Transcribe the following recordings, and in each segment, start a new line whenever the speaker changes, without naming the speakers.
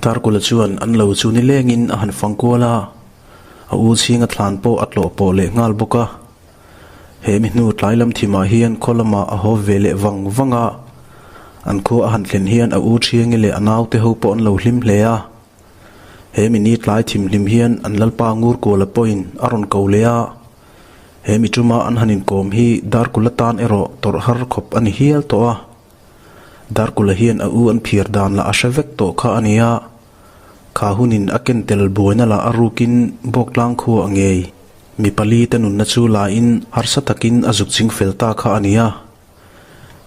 Darkula chuan an lo chu nilengin a han fang kual a, a u chhinga thlan pawh a tlawh pawh leh nghal bawk a. He mi hnu tlai lam thimah hian khaw lamah a haw ve leh vang vang a, an khua a han thlen hian a u Thiangi leh a naute ho pawh an lo hlim hle a. He mi ni tlai thimhlim hian an lalpa Ngurkuala pawhin a rawn ko leh a, he mi tuma an han inkawm hi Darkula tan erawh tawrh har khawp a ni hial tawh a. Darkula hian a u an phiar dan lah a hre vek tawh kha a nia. Kha hunin a ken tel buaina lah a rukin Bawktlang khua a ngei. Mi pali te nunna chu lain harsa takin a zuk ching fel ta kha a nia.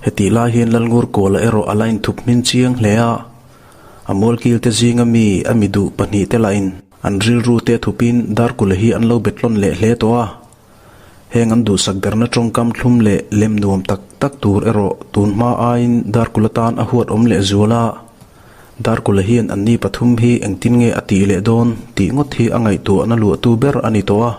Hetih lai hian Lalngur Kuala erawh a la inthup hmin chiang hle a. A mualkil te zinga mi a mi duh pahnih te lahin an rilru te thupin Darkula hi an lo betlawn leh hle tawh a. Heng an duhsak berna tawngkam thlum leh lem nuam tak tak tur erawh tun hma aiin Darkula tan a huat awm leh zual a. Darkula hian anni pathum hi engtin nge a tih leh dawn tih ngawt hi a ngaihtuahna luahtu ber a ni tawh a.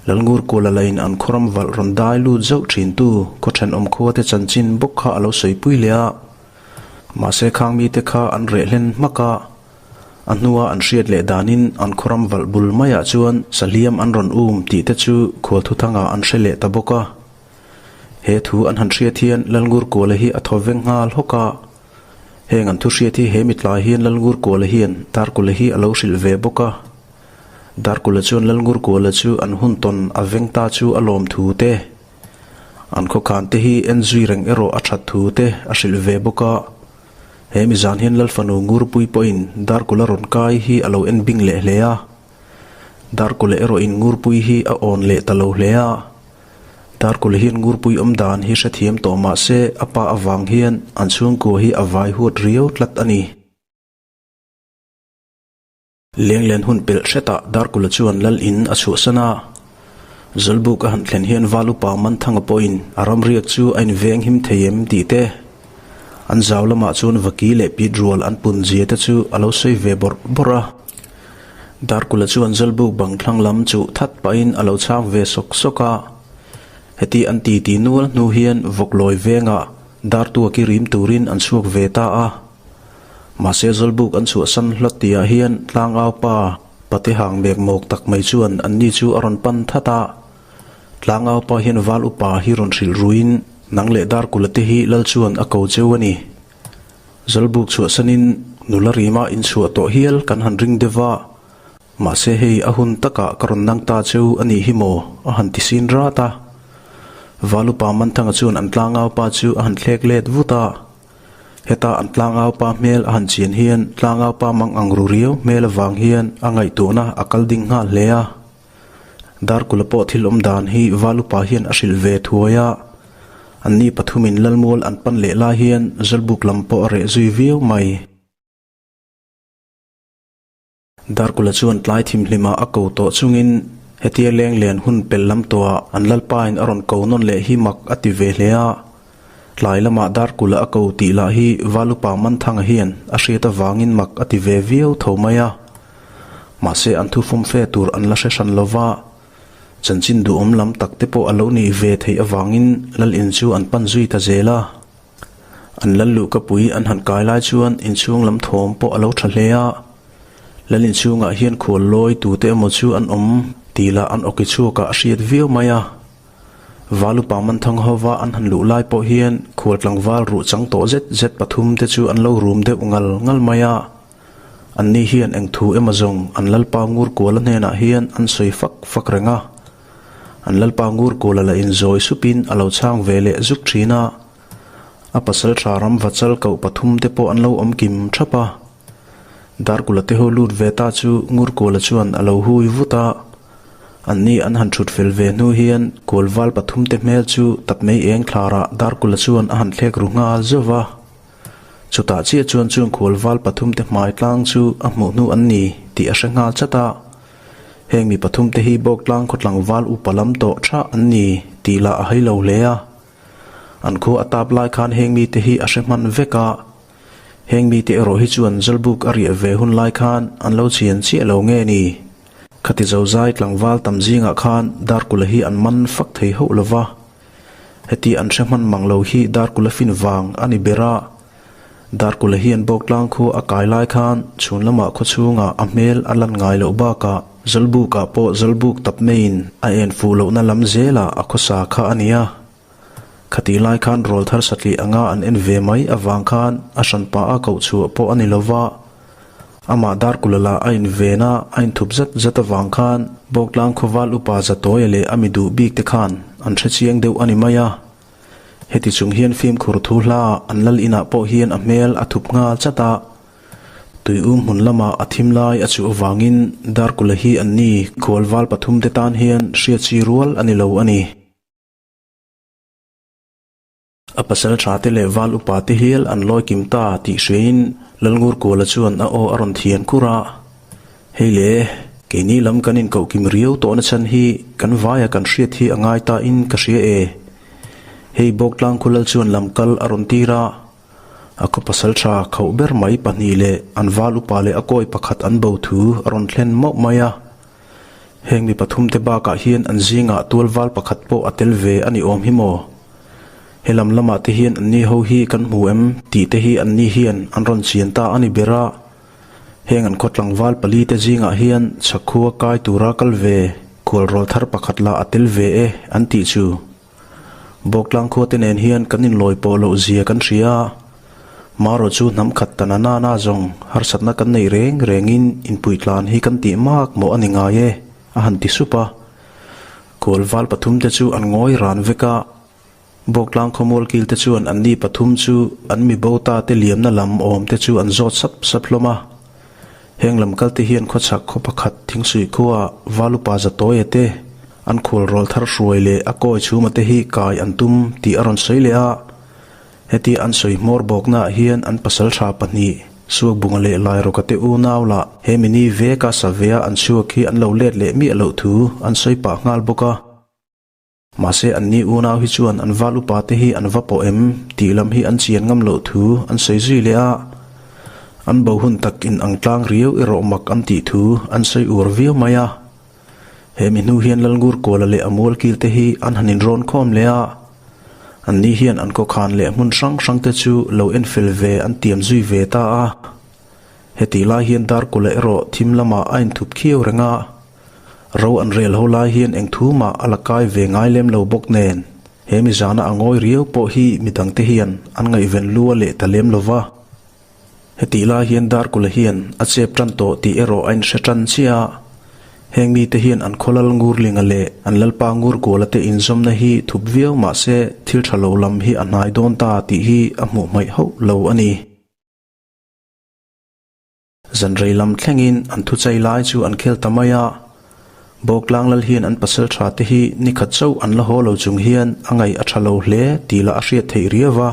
Lalngur Kuala lain an khawram valh rawn dai lut zauh thintu khaw thenawm khuate chanchin bawk kha a lo sawipui leh a. Mahse khang mite kha an reh hlen hmak a. A hnua an hriat leh danin an khawram valh bul maiah chuan sahliam an rawn um tih te chu khualthuthangah an hre leh ta bawk a. He thu an han hriat hian Lalngur Kuala hi a thaw veng nghal hawk a. Heng an thu hriat hi he mitlai hian Lalngur Kuala hian Darkula hi a lo hrilh ve bawk a. Darkula chuan Lalngur Kuala chu an hun tawn a veng ta chu a lawm thu te, an khawkhan te hi en zui reng erawh a that thu te a hrilh ve bawk a. He mi zan hian Lalfanu Ngurpui pawhin Darkula rawn kai hi a lo en bing leh hle a. Darkula erawhin Ngurpui hi a awn leh ta lo hle a. Darkula hian Ngurpui awm dan hi hrethiam tawh mah se a pa avang hian an chhungkua hi a vai huat riau tlat a ni. Lenglen hun pelh hretah Darkula chuan lal in a chhuahsan a. Zawlbuk a han thlen hian Val upa Manthanga pawhin a ramriak chu a inveng him thei em tih te, an zau lamah chuan vaki leh pit rual an pun zia te chu a lo sawi ve bawrh bawrh a. Darkula chuan Zawlbuk bang thlang lam chuh that pahin a lo chhang ve sawk sawk a. Heti an titi nual hnu hian vawklawi vengah Dartuaki rim turin an chhuak ve ta a. Mahse Zawlbuk an chhuahsan hlawt tihah hian tlangau pa pate hang mek mawk tak mai chuan anni chu a rawn pan that a. Tlangau pa hian val upa hi rawn hrilh ruiin nang leh Darkula te hi lal chuan a ko cheu a ni. Zawlbuk chhuahsanin nula rima inchhuah tawh hial kan han ring deuh va, mahse hei a hun takah ka rawn nang ta cheu a nih hi maw a han ti sin rat a. Val upa Manthanga chuan an tlangau pa chu a han thlek let vut a. Heta an tlangau pa hmel a han chian hian tlangau pa mang ang ru riau hmel avang hian a ngaihtuahna a kal ding nghal hle a. Darkula pawh thil awm dan hi Valupa hian a hrilh ve thuai a. Anni pathumin Lalmual an pan leh lai hian Zawlbuk lam pawh a reh zui viau mai. Darkula chuan tlai thimhlimah a ko tawh chungin hetia leng len hun pel lam tawhah an lalpain a rawn ko nawn leh hi mak a ti ve hle a. Tlai lamah Darkula a ko tih lah hi Valupa Manthanga hian a hriat avangin mak a ti ve viau tho mai a. Mahse an thufum fe tur an la hre hran lo va, chanchin duhawm lam tak te pawh a lo nih ve theih avangin lal in chu an pan zui ta zel a. An lal luhkapui an han kai lai chuan inchhung lam thawm pawh a lo tha hle a, lal inchhungah hian khual lawi tute emaw chu an awm tih lah an awki chhuakah a hriat viau mai a. Valupa Manthang hova an han luh lai pawh hian khual tlangval ruh chang tawh zet zet pathum te chu an lo rum deuh ngal ngal mai a. Anni hian eng thu emaw zawng an lalpa Ngurkuala hnenah hian an sawi fak fak reng a. An lalpa Ngurkuala la inzawi supin a lo chhang ve leh zuk thin a. A pasal tha ram vachal koh pathum te pawh an lo awm kim thap a. Darkula te ho lut ve ta chu Ngurkuala chuan a lo hui vut a. Anni an han thut fel ve hnu hian Kualval pathum te hmel chu tap mei eng thlarah Darkula chuan a han thlek ru nghal zauh va. Chutah chiah chuan chung Khualval pathum te hmai tlang chu a hmuh hnu an ni tih a hre nghal chat a. Heng mi pathum te hi Bawktlang khawtlangval upa lam tawh tha an ni tih lah a hai lo hle a. An khua a tap lai khan heng mite hi a hre hman vek a. Heng mite erawh hi chuan Zawlbuk a riah ve hun lai khan an lo chhian chiah lo nge ni? Khati zozai tlangval tam zingah khan Darkula hi an man fak thei hauh lo va. Heti an hre hman mang lo hi Darkula fin vang a ni ber a. Darkula hian Bawktlang khua a kai lai khan chhun lamah khaw chhungah a hmel a lan ngai loh bakah Zawlbukah pawh Zawlbuk tap maiin a en fuh lohna lam zelah a khawsa kha a nia. Khatih lai khan rawl thar satliah anga an en ve mai avang khan a hran pah a koh chhuah pawh a ni lova. Amah Darkula lah a inven a, a inthup zat zat avang khan Bawktlang khawval upa Zatawia leh a mi duh bik te khan an hre chiang deuh a ni mai a. Heti chung hian fimkhur thu hla an lal inah pawh hian a hmel a thup nghal chat a. Tuium hmun lamah a thim lai a chuh avangin Darkula hi anni khualval pathumte tan hian hriat chi rual a ni lo a ni. A pasal tha te leh val upa te hial an lawi kim ta tih hriain Lalngurkuala chuan a aw a rawn thian kur a. Hei le, keini lam kan inkoh kim riau tawhna chhan hi kan vaia kan hriat hi a ngai ta in ka hria e. Hei Bawktlang Khulal chuan lam kal a rawn tir a. A khaw pasal tha khauh ber mai pahnih leh an val upa leh a kawi pakhat an bo thu a rawn thlen mauh mai a. Heng mi pathumte bakah hian an zingah tual val pakhat pawh a tel ve a ni awm hi maw? He lam lamah te hian anni ho hi kan hmu em tih te hi anni hian an rawn chian ta a ni ber a. Heng an khaw tlangval pali te zingah hian chhakhua kai tura kal ve khualrawl thar pakhat lah a tel ve e an tih chu. Bawktlang khua te nen hian kan inlawi pawh loh zia kan hria a, marawh chu hnam khat ta na na zawng harsatna kan neih reng rengin inpuitlan hi kan tih mak mawh a ni ngai e, a han ti sup a. Kual val pathum te chu an ngawi ran vek a, Bawktlang khawmual kil te chuan anni pathum chu an mi bo ta te liamna lam awm te chu an zawt sap sap hlawm a. Heng lam kalte hian khawchhak khaw pakhat thingsuih khuaah Valupa Zatawia te, an khual rawl thar hruai leh a kawi chhuma te hi kai an tum tih a rawn sawi leh a. Hetia an sawi hmawr bawknaah hian an pasaltha pahnih, Suakbunga leh Lairawka te unau lah he mini veka savea an chhuak hi an lo let leh miah loh thu an sawi pah nghal bawk a. Mahse anni unau hi chuan an val upa te hi an va pawh em tih lam hi an chian ngam loh thu an sawi zui leh a, an bo hun tak in ang tlang riau erawh mak an tih thu an sawi ur viau mai a. He mi hnu hian Lalngur Kuala leh a mualkil te hi an han inrawn khawm leh a, anni hian an khawkhan leh hmun hrang hrang te chu lo enfel ve an tiam zui ve ta a. Hetih lai hian Darkula erawh thim lamah a inthup khiau reng a. Ro an rel ho lai hian eng thu mah a la kai ve ngai lem lo bawk nen, he mi zana a ngawi riau pawh hi mi dangte hian an ngaihven lu a leh ta lem lo va. Hetih lai hian Darkula hian a chep tan tawh tih erawh a inhre tan chiah a, heng mite hian an khawlal Ngurlinga leh an Lalpa Ngurkuala te inzawmna hi thup viau mah se thil tha lo lam hi a hnai dawn ta tih hi a hmuh hmaih hauh lo a ni. Zan rei lam thlengin an thuchai lai chu an khel ta mai a. Bawktlang lal hian an pasal tha te hi ni khat chauh an la haw lo chung hian a ngaih a tha lo hle tih lah a hriat theih riau a.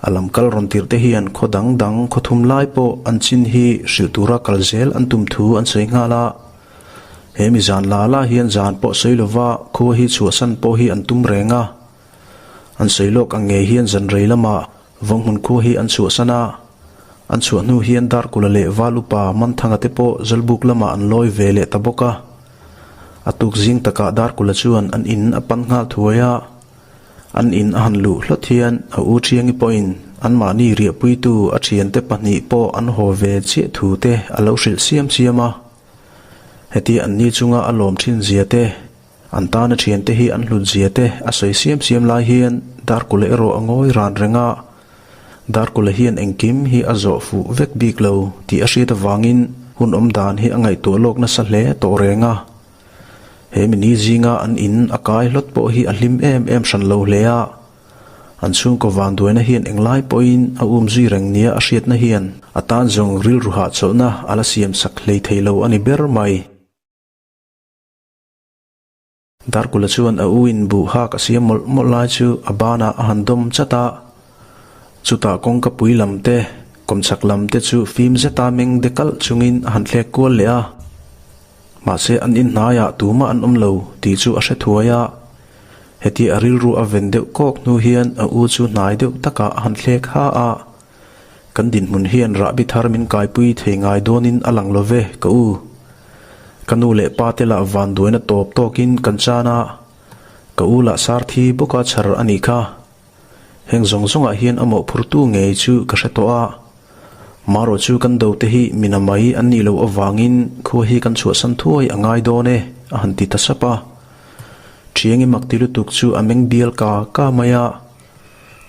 A lam kal rawn tirh te hian khaw dang dang khaw thum lai pawh an chin hi hrilh tura kal zel an tum thu an sawi nghal a. He mi zan la la hian zan pawh sawi lova khua hi chhuahsan pawh hi an tum reng a. An sawi lawk ang ngei hian zan rei lamah Vawnghmun khua hi an chhuahsan a, an chhuah hnu hian Darkula leh Val upa Manthanga te pawh Zawlbuk lamah an lawi ve leh ta bawk a. A tuk zing takah Darkula chuan an in a pan nghal thuai a, an in a han luh hlawt hian a u Thiangi pawhin anmahni riahpuitu a thiante pahnih pawh an haw ve chiah thu te a lo hrilh siam siam a. Hetia anni chunga a lawm thin zia te, An tana thiante hi an hlut zia te a sawi siam siam lai hian Darkula erawh a ngawi ran reng a, Darkula hian engkim hi a zawh fuh vek bik lo tih a hriat avangin hun awm dan hi a ngaihtuah lawk nasa hle tawh reng a. He mini zinga an in a kai hlawt pawh hi a hlim em em hran lo hle a, an chhungkaw vanduaina hian englai pawhin a um zui reng nia a hriatna hian a tan zawng rilru hahchawlhna a la siam sak hlei thei lo a ni ber mai. Darkula chuan a u in buh hak a siam mawlh mawlh lai chu a banah a han dawm chat a. Chutah kawngka pui lam te, kawmchhak lam te chu fim zeta meng de kalh chungin a han thlek kual leh a. Mahse an in hnaiah tumah an awm lo tih chu a hre thuai a. Hetia a rilru a ven deuh kawk hnu hian a u chu hnai deuh takah a han thlek ha a. Kan dinhmun hian rahbi thar min kaipui thei ngai dawnin a lang lo ve, ka u. Ka nu leh pa te lah vanduaina tawp tawkin kan chan a, ka u lah sarthi bawka chhar a nih kha. Heng zawng zawngah hian a mawhphurtu ngei chu ka hre tawh a. Marawh chu kan do te hi mina mai an nih loh avangin khua hi kan chhuahsan thuai a ngai dawn e, a han ti ta sap a. Thiangi mak ti lutuk chu a meng bial ka ka mai a.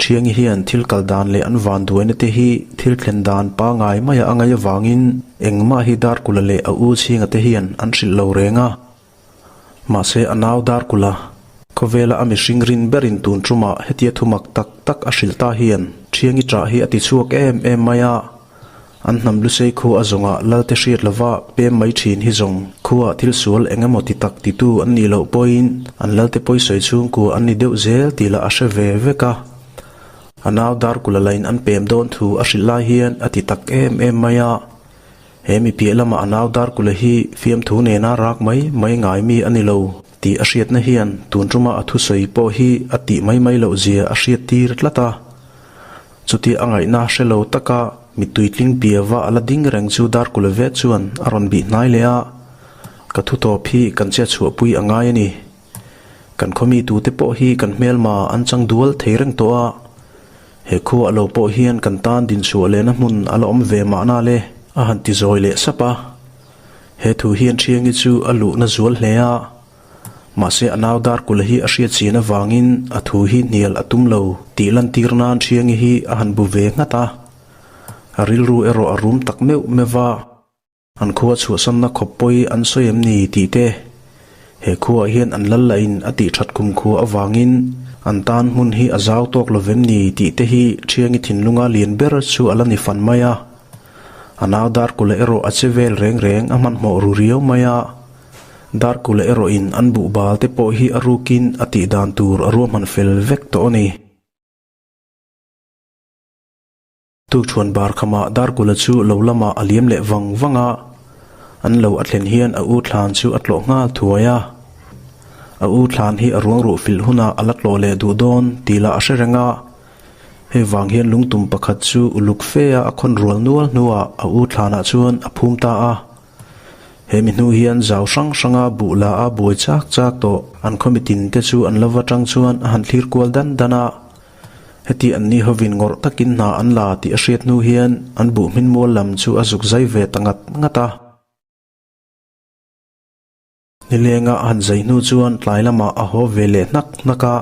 Thiangi hian thil kal dan leh an van duaina te hi thil thlen dan pangai maia a ngaih avangin engmah hi Darkula leh a u chhinga te hian an hrilh lo reng a. Mahse a nau Darkula, khawvela a mihring rin berin tun tumah hetia thumak tak tak a hrilh ta hian Thiangi ṭah hi a ti chhuak em em mai a. An hnam lusei khu a zawngah Lalte hriat lova pem mai thin hi zawng khuaah thil sual eng emaw ti tak titu an nih loh pawhin an Lalte pawisawi chhungkua an ni deuh zel tih lah a hre ve vek a. A nau Darkula lain an pem dawn thu a hrilh lai hian a ti tak em em mai a. He mi piah lama a nau Darkula hi fiamthu nena rak mai mai ngai mi a ni lo tih a hriatna hian tun tuma a thusawi pawh hi a tih mai mai loh zia a hriat tir tlat a. Chutia a ngaihna hre lo taka mittui tling piava a la ding reng chu Darkula ve chuan a rawn bih hnai leh a, Ka thu tawp hi kan che chhuahpui a ngai a ni. Kan khawmi tute pawh hi kan hmelma an chang dual thei reng tawh a, he khua a lo pawh hian kan tan dinchhuah lehna hmun a la awm ve mahna le, a han ti zawi leh sap a. He thu hian Thiangi chu a luhna zual hle a. Mahse a nau Darkula hi a hriat chian avangin a thu hi hnial a tum lo tih lantir nan Thiangi hi a han bu ve nghat a. A rilru erawh a rum tak meuh meuh va. An khua chhuahsanna khawp pawi an sawi em ni tih te, he khuaah hian an lal lahin a tih that kum khua avangin an tan hmun hi a zau tawk lo vem ni tih te hi Thiangi thinlunga lian ber chu a la ni fan mai a. A nau Darkula erawh a che vel reng reng a hmanhmawh ru riau mai a. Darkula erawhin an buhbal te pawh hi a rukin a tih dan tur a ruahman fel vek tawh a ni. Tukṭhuan bar khamah Darkula chu lo lamah a liam leh vang vang a, an lo a thlen hian a u thlan chu a tlawh nghal thuai a. A u thlan hi a ruang ruh filh hunah a la tlawh leh duh dawn tih lah a hre reng a. Hei vang hian lungtum pakhat chu uluk fe a a khawn rual nual hnuah a u thlanah chuan a phum ta a. He mi hnu hian zau hrang hranga buh la a buai chak chak tawh an khaw mitin te chu an lova tang chuan a han thlir kual dan dan a. Heti an ni hovin ngawrh takin hna an la tih a hriat hnu hian an buh hmin mual lam chu a zuk zai ve ta ngat ngat a. Nilenga a han zai hnu chuan tlai lamah a haw ve leh hnak hnak a.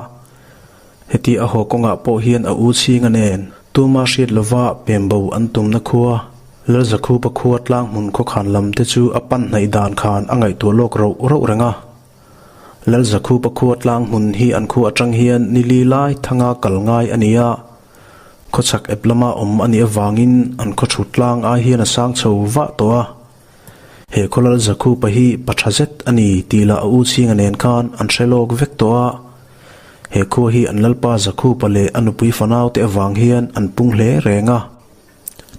Heti a haw kawngah pawh hian a u chhinga nen tuma hriat lova pembo an tumna khua, Lalzakhupa khua tlang hmun khawkhan lam te chu a pan hnaih dan khan a ngaihtuah lawk roh roh reng a. Lalzakhupa khua tlang hmun hi an khua atang hian ni li lai thanga kal ngai a ni a. Khawchhak ep lama awm a nih avangin an khaw thut tlang ai hian a sang chho vah tawh a. He khaw Lalzakhupa hi pa tha zet a ni tih lah a u chhinga nen khan an hre lawk vek tawh a. He khua hi an Lalpa Zakhupa leh a nupui fanau te avang hian an pung hle reng a.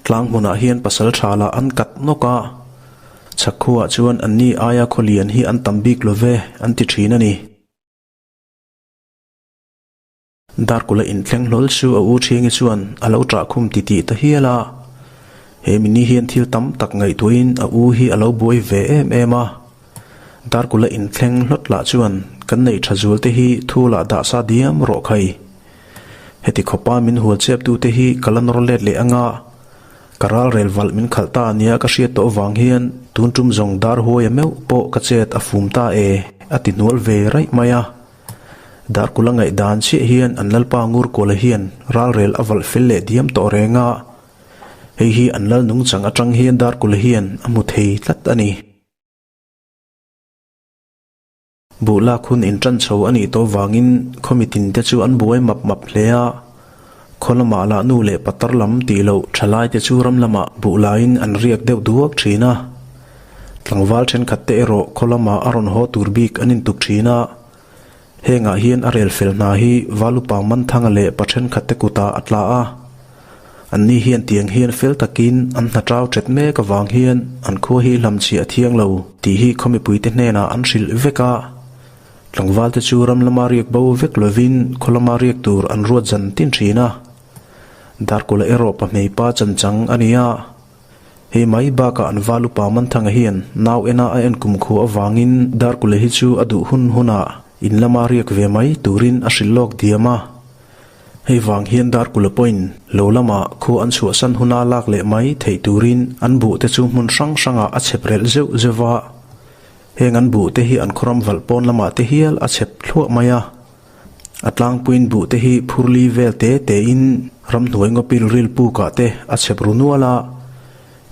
Tlang hmunah hian pasal tha lah an kat nawk a, chhak khuaah chuan anni aia khaw lian hi an tam bik lo ve an ti thin a ni. Darkula inthleng hlawl chu a u Thiangi chuan a lo ṭah khum titih ta hial a. He mini hian thil tam tak ngaihtuahin a u hi a lo buai ve em em a. Darkula inthleng hlawt lah chuan kan neih ṭha zual te hi thu lah dah sa diam rawh khai. Heti khawpa min hual chep tute hi ka la nawr let leh anga, ka ral rel valh min khalh ta nia ka hriat tawh avang hian tun tum zawng dar huaia meuh pawh ka chet a fum ta e, a ti hnual ve raih mai a. Darkula ngaihdan chiah hian an Lalpa Ngurkuala hian ral rel a valh fel leh diam tawh reng a, hei hi an lal nungchang atang hian Darkula hian a hmu thei tlat a ni. Buh lak hun inṭan chho a nih tawh vangin khaw mitin te chu an buai map map hle a, khaw lamah lah nu leh patar lam tih loh ṭhalai te chu ram lamah buh laiin an riak deuh duak ṭhin a. Tlangval ṭhenkhat te erawh khaw lamah a rawn haw tur bik an intuk ṭhin a, hengah hian a rel fel hna hi Valupa Manthanga leh pa ṭhenkhat te kutah a tla a. Anni hian tiang hian fel takin an hna ṭau ṭet mek avang hian an khua hi hlamchhiah a thiang lo tih hi khaw mipuite hnenah an hrilh vek a. Tlangvalte chu ram lama riak bo vek lovin khaw lama riak tur an ruat zan tin ṭhin a. Darkawla erawh pahmeipa chanchang a ni a. Hei mai bakah an val upa Manthanga hian nau ena a en kum khua avangin Darkawla hi chu a duh hun hunah in lama riak ve mai turin a hrilh lawk diam a. Hei vang hian Darkula pawhin lo lama khua an chhuahsan huna lak leh mai theih turin an buh te chu hmun hrang hrangah a chhep relh zeuh zeuh a. Heng an buh te hi an khawram valh pawn lamah te hial a chhep thluah mai a. A tlangpuiin buh te hi phurli vel te tein ramhnuai ngawpil ril pukah te a chhep ru nual a.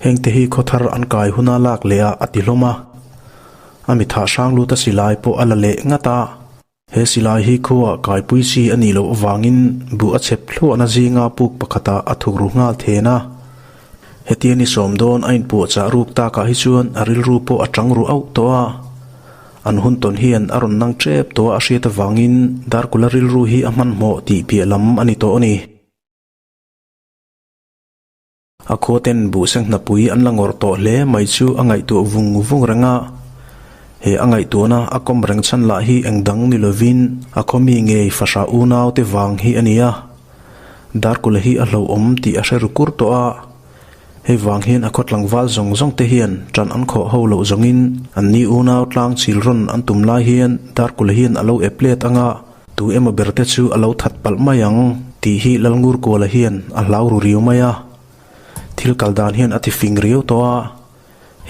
Heng te hi khawthar an kai huna lak leh ah a ti hlawm a. A mithah hrang lut a silai pawh a la leh ngat a. He silai hi khuaah kaipui chi a nih loh avangin buh a chhep thluahna zinga puk pakhatah a thuk ru nghal then a. Hetia ni sawm dawn a inpuahchah ruk takah hi chuan a rilru pawh a tang ru auh tawh a. An hun tawn hian a rawn nang tep tawh a a hriat avangin Darkula rilru hi a hmanhmawh tih piah lam a ni tawh a ni. A khuaten buhseng hnapui an la ngawrh tawh hle mai chu a ngaihtuah vung vung reng a. He a ngaihtuahna a kawm reng chhan lah hi eng dang ni lovin a khaw mi ngei fahrah unaute vang hi a ni a. Darkula hi a hlauhawm tih a hre ru kur tawh a. Hei vang hian a khaw tlangval zawng zawng te hian ṭan an khawh ho loh zawngin an ni unau tlang chil rawn an tum lai hian Darkula hian a lo ep let ang a. Tu emaw ber te chu a lo that palh mai ang tih hi Lalngurkuala hian a hlau ru riau mai a. Thil kal dan hian a ti fing riau tawh a.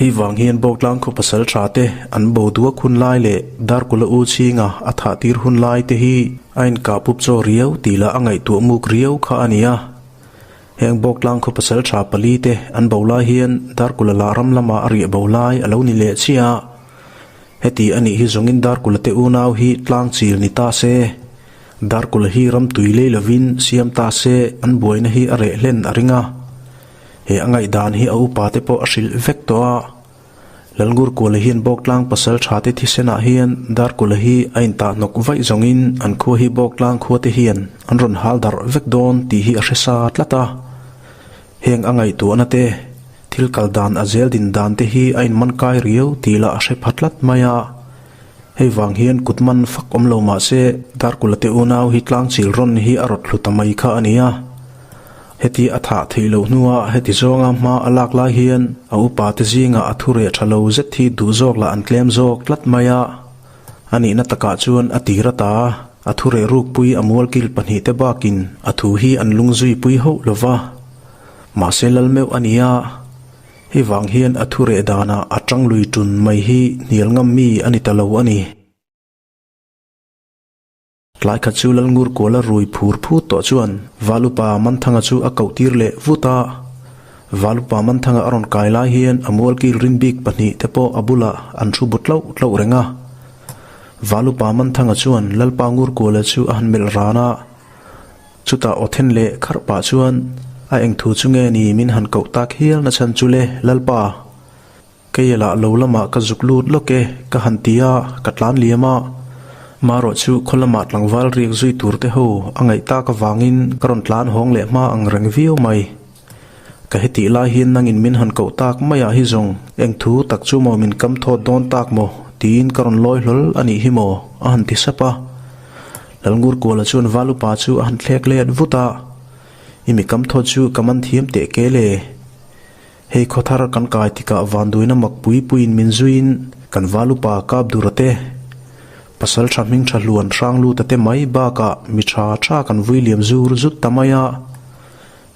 Hei vang hian Bawktlang khaw pasal tha te an bo duak hun lai leh Darkula u chhinga a thah tir hun lai te hi a inkah pup chaw riau tih lah a ngaihtuah muk riau kha a ni a. Heng Bawktlang khaw pasal tha pali te an bo lai hian Darkula lah ram lamah a riah bo lai a lo ni leh chiah a. Heti a nih hi zawngin Darkula te unau hi tlang chil ni ta se, Darkula hi ram tui lei lovin siam ta se an buaina hi a reh hlen a ring a. He a ngaihdan hi a upa te pawh a hrilh vek tawh a. Lalngurkuala hian Bawktlang pasal tha te thisenah hian Darkula hi a intah hnawk vaih zawngin an khua hi Bawktlang khua te hian an rawn hal darh vek dawn tih hi a hre sa tlat a. Heng a ngaihtuahna te, thil kal dan a zel din dan te hi a inman kai riau tih lah a hre pha tlat mai a. Hei vang hian kut man fak awm lo mah se Darkula te unau hi tlang chil rawn hi a rawt thlu ta mai kha a ni a. Heti a thah theih loh hnua heti zawnga hma a lak lai hian a upa te zingah a thu reh tha lo zet hi duh zawk lah an tlem zawk tlat mai a. A nihna takah chuan a tir ata a thu reh rukpui a mualkil pahnihte bakin a thu hi an lungzui pui hauh lo va. Mahse lal meuh a ni a, hei vang hian a thu reh danah a tang lui tun mai hi hnial ngam mi a ni ta lo a ni. Tlai khat chu Lalngur kuala rui phur phut tawh chuan Valupa Manthanga chu a koh tir leh vut a. Valupa Manthanga a rawn kai lai hian a mualkil rin bik pahnih te pawh a bulah an thu bu tlauh tlauh reng a. Valupa Manthanga chuan Lalpa Ngur kuala chu a han melh ran a. Chutah aw then leh kharh pah chuan, A eng thu chu nge ni min han koh tak hial na chhan chu le, Lalpa? Kei lah lo lamah ka zuk lut lawk e, ka han ti a, ka tlan liam a. Marawh chu khaw lamah tlangval riak zui tur te ho a ngaih tak avangin ka rawn tlan hawng leh hma ang reng viau mai. Ka hetih lai hian nangin min han koh tak maiah hi zawng eng thu tak chu maw min kam thawt dawn tak maw tiin ka rawn lawi hlawl a nih hi maw a han ti sap a. Lalngurkuala chuan Valupa chu a han thlek let vut a, I mi kam thawt chu ka man thiam teh kel e. Hei khawthar kan kai tikah vanduaina mak pui puiin min zuiin kan Valupa kap dura te, pasal tha hming tha hluan hrang luta te mai bakah mi tha tha kan vui liam zur zut ta mai a.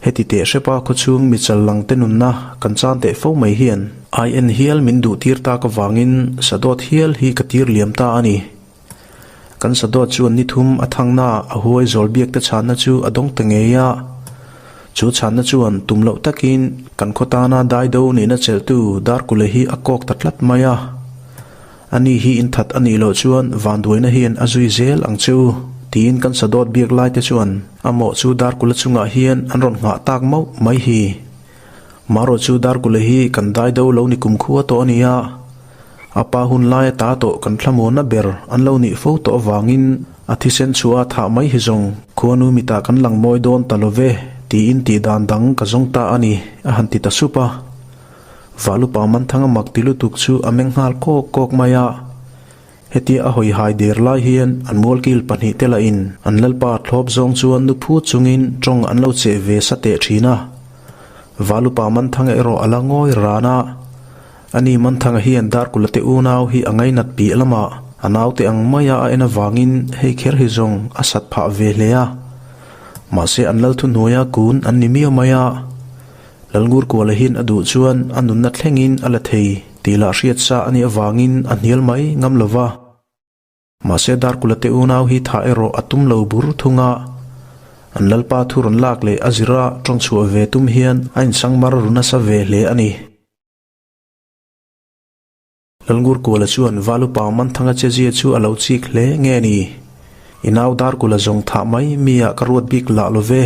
Heti teh hrepa khawchhung mi chal lang te nunna kan chan teh fo mai hian ai en hial min duh tir tak avangin sadawt hial hi ka tir liam ta a ni. Kan sadawt chuan ni thum a thangna a huai zawl biak te chhanna chu a dawng ta ngei a. Chu chhanna chuan tum loh takin kan khaw tana daido nihna chelhtu Darkule hi a kawk ta tlat mai a. Ani hi in that a nih loh chuan vanduaina hian a zui zel ang che u, tiin kan sadawt biak lai te chuan a mawh chu Darkula chungah hian an rawn nghah tak mauh mai hi. Marawh chu Darkula hi kan daido lo ni kumkhua tawh a ni a. A pa hun lai ata tawh kan thlamuanna ber an lo nih fo tawh avangin a thisen chhuah a thah mai hi zawng khuanu mitah kan lang mawi dawn ta lo ve tiin tih dan dang ka zawng ta a ni a han ti ta sup a. Valupa Manthanga mak ti lutuk chu a meng nghal kawk kawk mai a. Hetia a hawi hai der lai hian an mualkil pahnihte lahin an lalpa thlawp zawng chuan nu phut chungin tawng an lo cheh ve sa teh thin a. Valupa Manthanga erawh a la ngawi ran a. Ani Manthanga hian Darkula te unau hi a ngainat piah lamah a naute ang maia a en avangin hei kher hi zawng a sat phah ve hle a. Mahse an lal thuhnuaia kun an ni miau mai a, Lalngurkuala hian a duh chuan a nunna thlengin a la thei tih lah hriat sa a nih avangin a hnial mai ngam lo va. Mahse Darkula te unau hi thah erawh a tum lo bur thung a, an lalpa thu rawn lak leh a zira tawng chhuah ve tum hian a insangmar ru nasa ve hle a ni. Lalngurkuala chuan Valupa Manthanga chezia chu a lo chik hle nge ni? I nau Darkula zawng thah mai mi ah ka ruat bik lah lo ve.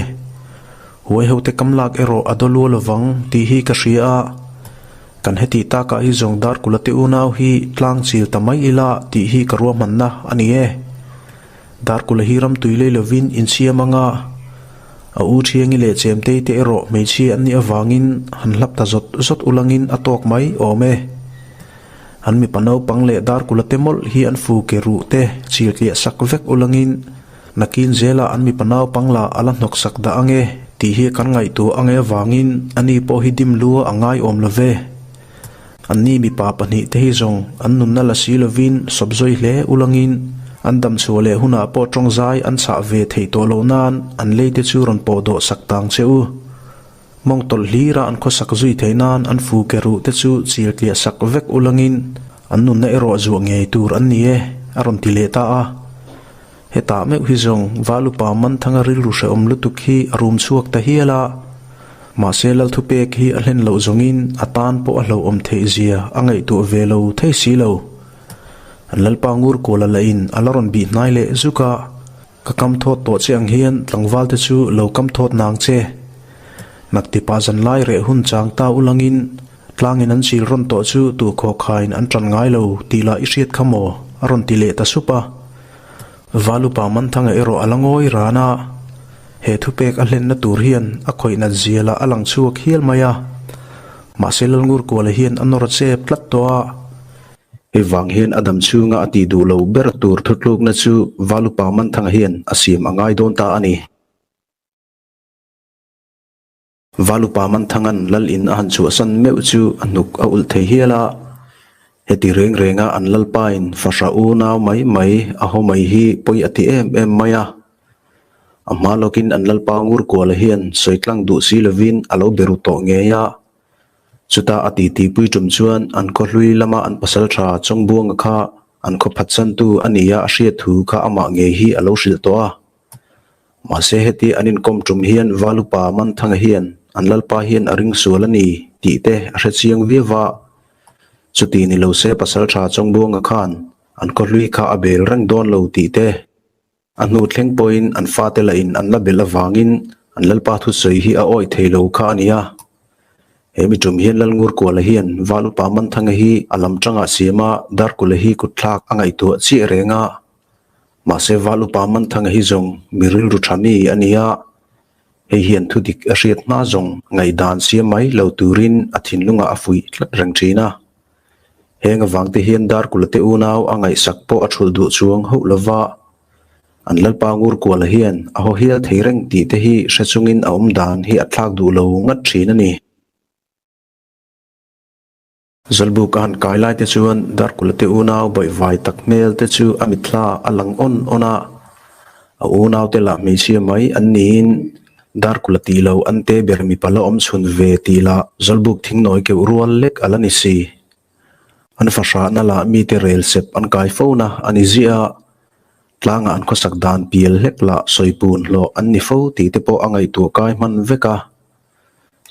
Huai hote kam lak erawh a daw lua lovang tih hi ka hria a. Kan hetih takah hi zawng Darkula te unau hi tlang chil ta mai ila tih hi ka ruahmanna a ni e. Darkula hi ram tui lei lovin insiam anga a u Thiangi leh Chemtei te erawh hmeichhia an nih avangin han hlap ta zawt zawt ulangin a tawk mai awm e. An mipa naupang leh Darkula te mawlh hi an fu ke ruh te chil tliah sak vek ulangin nakin zelah an mipa naupang lah a la hnawk sak dah ange tih hi kan ngaihtuah ange avangin ani pawh hi dim lua a ngai awm lo ve. Anni mipa pahnihte hi zawng an nunna la si lovin sawp zawi hle ulangin an damchhuah leh hunah pawh tawngzai an chhah ve theih tawh loh nan an leite chu rawn pawh dawh sak tang che u. Mawng tawlh hlira an khawsak zui theih nan an fu ke ruh te chu chil tliah sak vek ulangin an nunna erawh zuah ngei tur an ni e, a rawn ti leh ta a. Hetah meuh hi zawng Valupa Manthanga rilru hrehawm lutuk hi a rum chhuak ta hial a, mahse Lalthupek hi a hlen loh zawngin a tan pawh a hlauhawm theih zia a ngaihtuah ve lo thei si lo. An Lalpa Ngurkuala lahin a la rawn bih hnai leh zuk a, Ka kam thawt tawh che ang hian tlangval te chu lo kam thawt nang che. Naktipa zanlai reh hun chang ta ulangin tlangin an chil rawn tawh chu tuhkhawkhain an tan ngai lo tih lah i hriat kha maw? a rawn ti leh ta sup a. Valupa Manthanga erawh a la ngawi ran a, he thupek a hlenna tur hian a khawih nat zia lah a lang chhuak hial mai a. Mahse Lalngurkuala hian a nawr chep tlat tawh a. Hei vang hian a dam chhunga a tih duh lo ber tur thutlukna chu Valupa Manthanga hian a siam a ngai dawn ta a ni. Valupa Manthangan lal in a han chhuahsan meuh chu a hnuk a ulh thei hial a, heti reng renga an lalpain fahrah unau mai mai a haw mai hi pawi a ti em em mai a. A hma lawkin an lalpa Ngurkuala hian sawi tlang duh si lovin a lo be ru tawh ngei a. Chutah a titipui tum chuan an khaw hlui lama an pasal tha Chawngbuanga kha an khaw phatsantu a nia a hriat thu kha amah ngei hi a lo hrilh tawh a. Mahse heti an inkawm tum hian Valupa Manthanga hian an lalpa hian a ring sual a ni tih te a hre chiang viau a. Chuti ni lo se Pasaltha Chawngbuanga khan an khaw hlui kha a bel reng dawn lo tih te, a hnu thleng pawhin an fate lahin an la belh avangin an lalpa thusawi hi a awih thei lo kha a ni a. He mi tum hian Lalngurkuala hian Valupa Manthanga hi a lam tangah siama Darkula hi kutthlak a ngaihtuah chiah reng a. Mahse Val upa Manthanga hi zawng mi rilru tha mi a ni a, hei hian thu dik a hriat hma zawng ngaihdan siam mai lo turin a thinlungah a fuih tlat reng thin a. Heng avang te hian Darkula te unau a ngaihsak pawh a thulh duh chuang hauh lova, an Lalpa Ngurkuala hian a haw hial thei reng tih te hi hre chungin a awm dan hi a thlak duh lo ngat thin a ni. Zawlbuk a han kai lai te chuan Darkula te unau bawihvai tak hmel te chu a mitthla a lang awn awn a, a unau te lah hmeichhia mai an niin Darkula tih lo an te ber mipa la awm chhun ve tih lah Zawlbuk thingnawi keuh rual lek a la ni si. An fahrahna lah mite rel sep an kai fo na a ni ziah a, tlangah an khawsak dan pial hlek lah sawipun hlawh an ni fo tih te pawh a ngaihtuah kai hman vek a.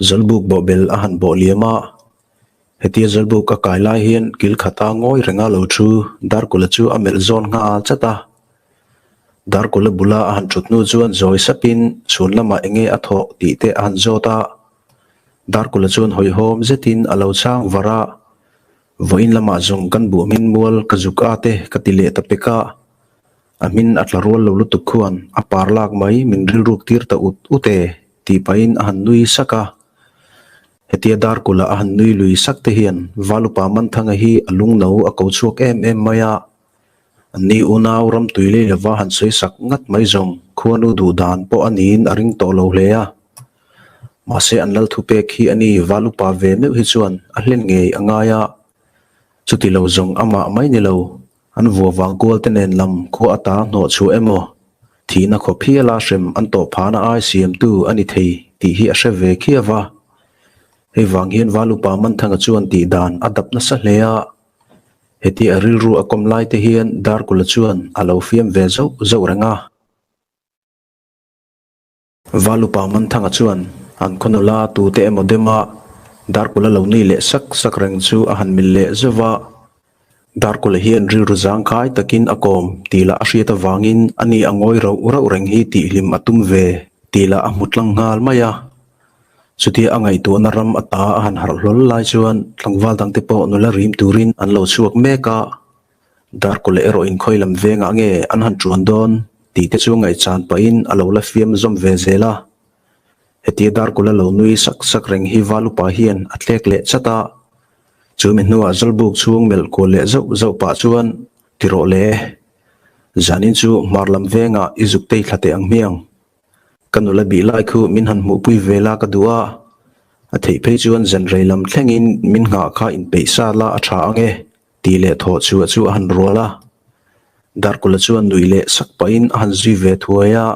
Zawlbuk bawhbel a han bawh liam a, Hetia Zawlbuk a kai lai hian kil khata ngawi renga lo thu Darkula chu a melh zawn nghal chat a. Darkula bula a han thut hnu chuan zawi sapin chhun lamah enge a thawh tih te a han zawt a. Darkula chuan hawihhawm zetin a lo chhang var a, Vawiin lamah zawng kan buh hmin mual ka zuk a te ka ti leh ta pek a. A hmin a tla rual lo lutuk khuan a par lak mai min rilruk tir ta ut ut e tih pahin a han nui sak a. Hetia Darkula a han nui lui sak te hian Valupa Manthanga hi a lungno a ko chhuak em em mai a. Anni unau ramtui lei lova han sawi sak ngat mai zawng khuanu duh dan pawh a niin a ring tawh lo hle a. Mahse an lal thupek hi a ni Valupa ve meuh hi chuan a hlen ngei a ngai a. Chuti lo zawng amah mai ni lo, an vua vang kual te nen lam khua ata hnawh chhuah emaw? Thihna khawp hiala hrem an tawh phahna ai siamtu a ni thei tih hi a hre ve khiau a. Hei vang hian Valupa Manthanga chuan tih dan a dap nasa hle a. Hetia a rilru a kawm lai te hian Darkula chuan a lo fiam ve zauh zauh reng a. Valupa Manthanga chuan an khaw nula tute emaw dema Darkula lo nui leh sak sak reng chu a han mil leh zauh a. Darkula hian rilru zangkhai takin a kawm tih lah a hriat avangin ani a ngawi rauh rauh reng hi tihhlim a tum ve tih lah a hmu tlang nghal mai a. Chutia a ngaihtuahna ram a ta a han harh hlawl lai chuan tlangval dangte pawh nula rim turin an lo chhuak mek a. Darkawlh erawh inkhawi lam vengah nge an han ṭuan dawn tih te chu ngaihchan pahin a lo la fiam zawm ve zel a. Hetia Darkawlh a lo nui sak sak reng hi Valupa hian a tlek leh chat a. Chu mi hnuah Zawlbuk chhung melh kual leh zauh zauh pah chuan ti rawh le. Zanin chu hmar lam vengah i zuk tei thla teh ang hmiang. Ka nula bih lai khu min han hmuhpui ve la ka duh a, a theih phei chuan zan rei lam thlengin min nghah kha inpeih sa la a tha ang e. Tih leh thawh chhuah chu a han rual a, Darkula chuan nuih leh sak pahin a han zui ve thuai a.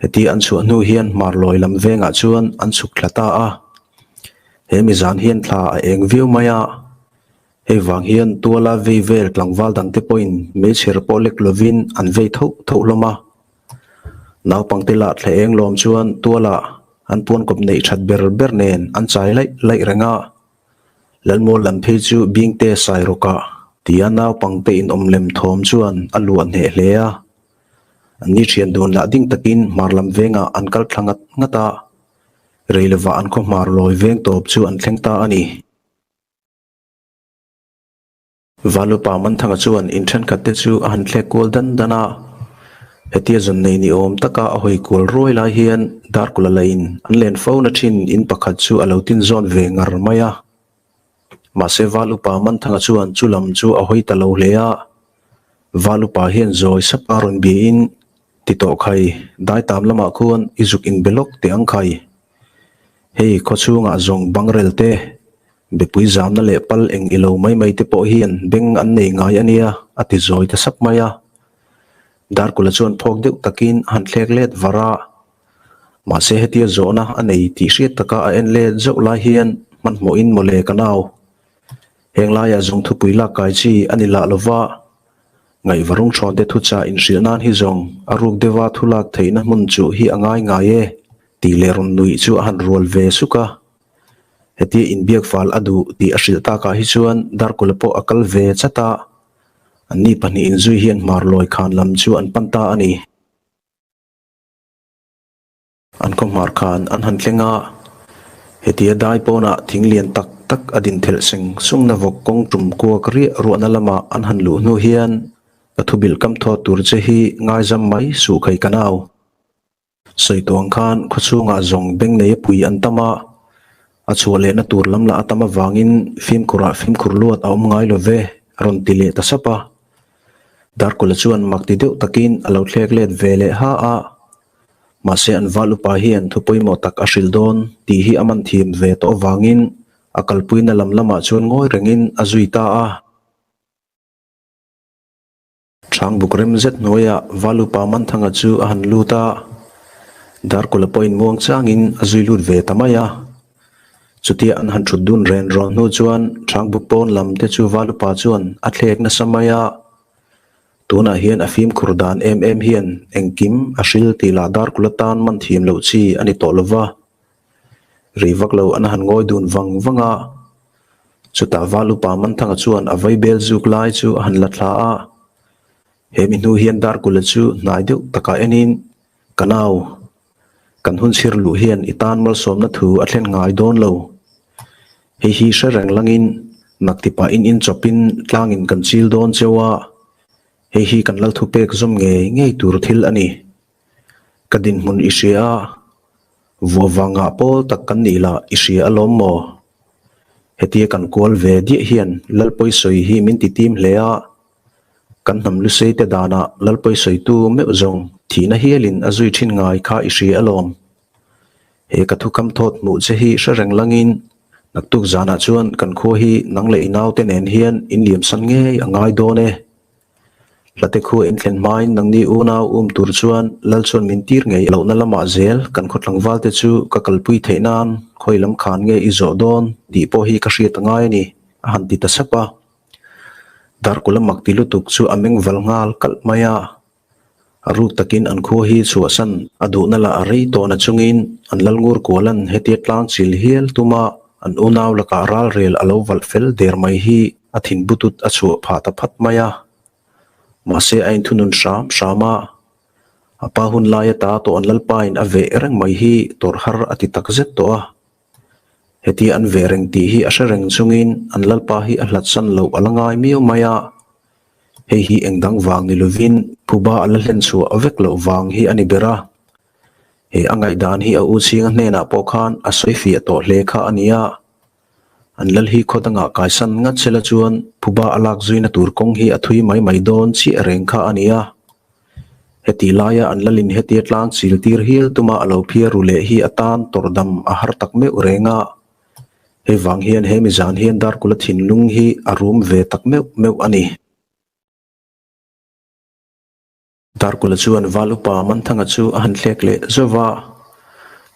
Heti an chhuah hnu hian hmarlawi lam vengah chuan an chhuk thla ta a. He mi zan hian thla a eng viau mai a, hei vang hian tuala vei vel tlangval dangte pawhin meichher pawh lek lovin an vei thoh thoh hlawm a. Naupangte lah thla eng lawm chuan tuala an puankawp neih that ber ber nen an chai laih laih reng a. Lalmual lam phei chu Bingte Sairawkah tia naupangte inawm lem thawm chuan a luah hneh hle a. An ni thian dun lah ding takin hmar lam vengah an kal thla ngat ngat a, rei lovah an khaw hmar lawi veng tawp chu an thleng ta a ni. Valupa Manthanga chuan in thenkhat te chu a han thlek kual dan dan a, hetia zawn nei ni awm taka a hawi kual ruai lai hian Darkula lain an len fo na thin in pakhat chu a lo tin zawn ve ngar mai a. Mahse Valupa Manthanga chuan chu lam chu a hawi ta lo hle a, Valupa hian zawi sap a rawn biain ti tawh khai, daitam lamah khuan i zuk inbe lawk teh ang khai. Hei khawchhungah zawng bangrel te Mipui zamna leh pal eng ilo mai mai te pawh hian beng an nei ngai a nia, a ti zawi ta sap mai a. Darkula chuan phawk deuh takin a han thlek let var a. Mahse hetia zawhna a nei tih hriat taka a en let zauh lai hian hmanhmawhin mawle ka nau. Heng laiah zawng thupui lak kai chi a ni lah lova, ngaihvarung thawnte thuchah inhrilh nan hi zawng a ruk deuha thu lak theihna hmun chuh hi a ngai ngai e, tih leh rawn nuih chu a han rual ve suk a. Hetia inbiak fal a duh tih a hrilh takah hi chuan Darkula pawh a kal ve chat a, anni pahnihin zui hian hmarlawi khan lam chu an pan ta a ni. An khaw hmar khan an han thleng a, hetia dai pawnah thing lian tak tak a din thelh seng sungna vawk kawng tum kuak riah ruahna lamah an han luh hnu hian ka thubilh kam thawt tur che hi ngaizam mai suh khai ka nau. Sawi tawh ang khan khawchhungah zawng beng nei a pui an tam a, a chhuah lehna tur lam lah a tam avangin fimkhurah fimkhur luat a awm ngai lo ve, a rawn ti leh ta sap a. Darkula chuan mak ti deuh takin a lo thlek let ve leh ha a, mahse an val upa hian thu pawimawh tak a hrilh dawn tih hi a man thiam ve tawh avangin a kalpuina lam lamah chuan ngawi rengin a zui ta a. Ṭhangbuk rem zet hnuaiah Valupa Manthanga chu a han lut a, Darkula pawhin muang changin a zui lut ve ta mai a. Chutia an han ṭhut dun ren rawn hnu chuan Ṭhangbuk pawn lam te chu Valupa chuan a thlek nasa mai a. Tunah hian a fimkhur dan em em hian engkim a hril tih lah Darkula tan man thiam loh chi a ni tawh lova. Rei vak lo an han ngawi dun vang vang a. Chutah Val upa Manthanga chuan a vaibel zuk lai chu a han la thla a. He mi hnu hian Darkula chu hnai deuh takah enin, Ka nau, kan hun chhir luh hian i tan malsawmna thu a thlen ngai dawn lo. Hei hi hre reng langin naktipa in inchawpin tlangin kan chil dawn cheu a, hei hi kan lal thupek zawm ngei ngei tur thil a ni. Ka dinhmun i hria a. Vuah vangah pawl tak kan nih lah i hria alawm maw? Hetia kan kual ve diah hian Lalpawisawi hi min ti tim hle a, kan hnam lusei te danah Lalpawisawitu meuh zawng thihna hialin a zui thin ngai kha i hria alawm. He ka thukam thawt hmuh che hi hre reng langin naktuk zanah chuan kan khua hi nang leh i naute nen hian in liamsan ngei a ngai dawn e. Hlate khua in thlen hmain nangni unau um tur chuan lal chuan min tir ngei lohna lamah zel kan khaw tlangvalte chu ka kalpui theih nan khawi lam khan nge i zawh dawn tih pawh hi ka hriat a ngai a ni, a han ti ta sap a. Darkula mak ti lutuk chu a meng val nghal kalh mai a. A ruk takin an khua hi chhuahsan a duhna lah a rei tawh na chungin an lal ngur kualan hetia tlang chil hial tuma an unau lakah ralrel a lo valh fel der mai hi a thin butut a chhuah phah ta phat mai a. Mahse a inthunun hram hram a, a pa hun laia ta tawh an lalpain a veh reng mai hi tawrh har a ti takzet tawh a. Hetia an veh reng tih hi a hre reng chungin an lalpa hi a hlatsan loh a la ngai miau mai a. Hei hi eng dang vang ni lovin phuba a la hlen chhuah vek loh vang hi a ni ber a. He a ngaihdan hi a u chhinga hnenah pawh khan a sawi fiah tawh hle kha a ni a. An lal hi khaw dangah kaisan ngat sela chuan phuba a lak zuina tur kawng hi a thui mai mai dawn chiah reng kha a ni a. Heti laia an lalin hetia tlang chil tir hial tuma a lo phiar ru leh hi atan tawrh dam a har tak meuh reng a. Hei vang hian he mizan hian Darkula thinlung hi a rum ve tak meuh meuh a ni. Darkula chuan Val upa Manthanga chu a han thlek leh zauh va,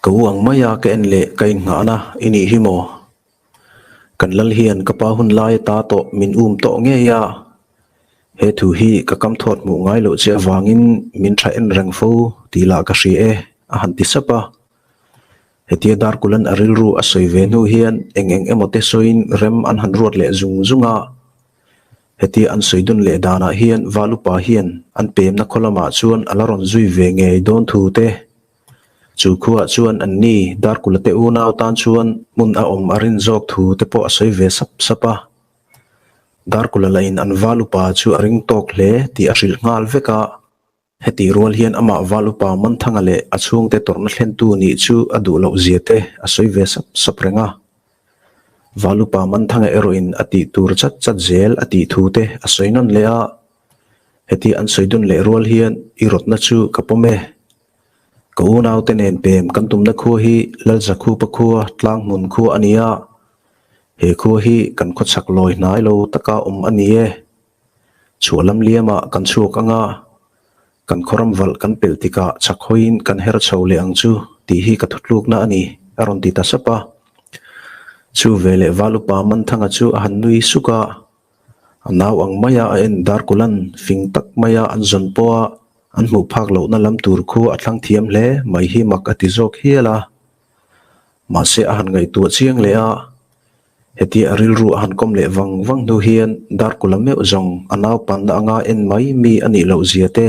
Ka u ang mai a ka en leh ka innghahna i nih hi maw? Kan lal hian ka pa hun lai ata tawh min um tawh ngei a, he thu hi ka kam thawt hmuh ngai loh che avangin min tha en reng fo tih lah ka hria e, a han ti sap a. Hetia Darkulan a rilru a sawi ve hnu hian eng eng emaw te sawiin rem an han ruat leh zung zung a. Hetia an sawi dun leh danah hian Valupa hian an pemna khaw lamah chuan a la rawn zui ve ngei dawn thu te. Chu khuaah chuan an ni Darkula te unau tan chuan hmun a awm a rin zawk thu te pawh a sawi ve sap sap a. Darkula lahin an Valupa chu a ring tawk hle tih a hrilh nghal vek a. Hetih rual hian amah Val upa Manthanga leh a chhungte tawrhna thlentu nih chu a duh loh zia te a sawi ve sap sap reng a. Val upa Manthanga erawhin a tih tur chat chat zel a tih thu te a sawi nawn leh a. Heti an sawi dun leh rual hian i rawtna chu ka pawm e. Ka unaute nen pem kan tumna khua hi Lalzakhupa khua Tlanghmun khua a ni a. He khua hi kan khawchhak lawi hnai lo taka awm a ni e. Chhuah lam liamah kan chhuak ang a, kan khawram valh kan pelh tikah chak hawiin kan her chho leh ang chu tih hi ka thutlukna a ni, a rawn ti ta sap a. Chu veleh Valupa Manthanga chu a han nui suk a, a nau ang maia a en Darkulan fing tak maia an zawn pawha an hmuh phak lohna lam tur khu a thlang thiam hle mai hi mak a ti zawk hial a. Mahse a han ngaihtuah chiang leh a, Hetia a rilru a han kawm leh vang vang hnu hian Darkula meuh zawng a naupanna anga en mai mi a nih loh zia te,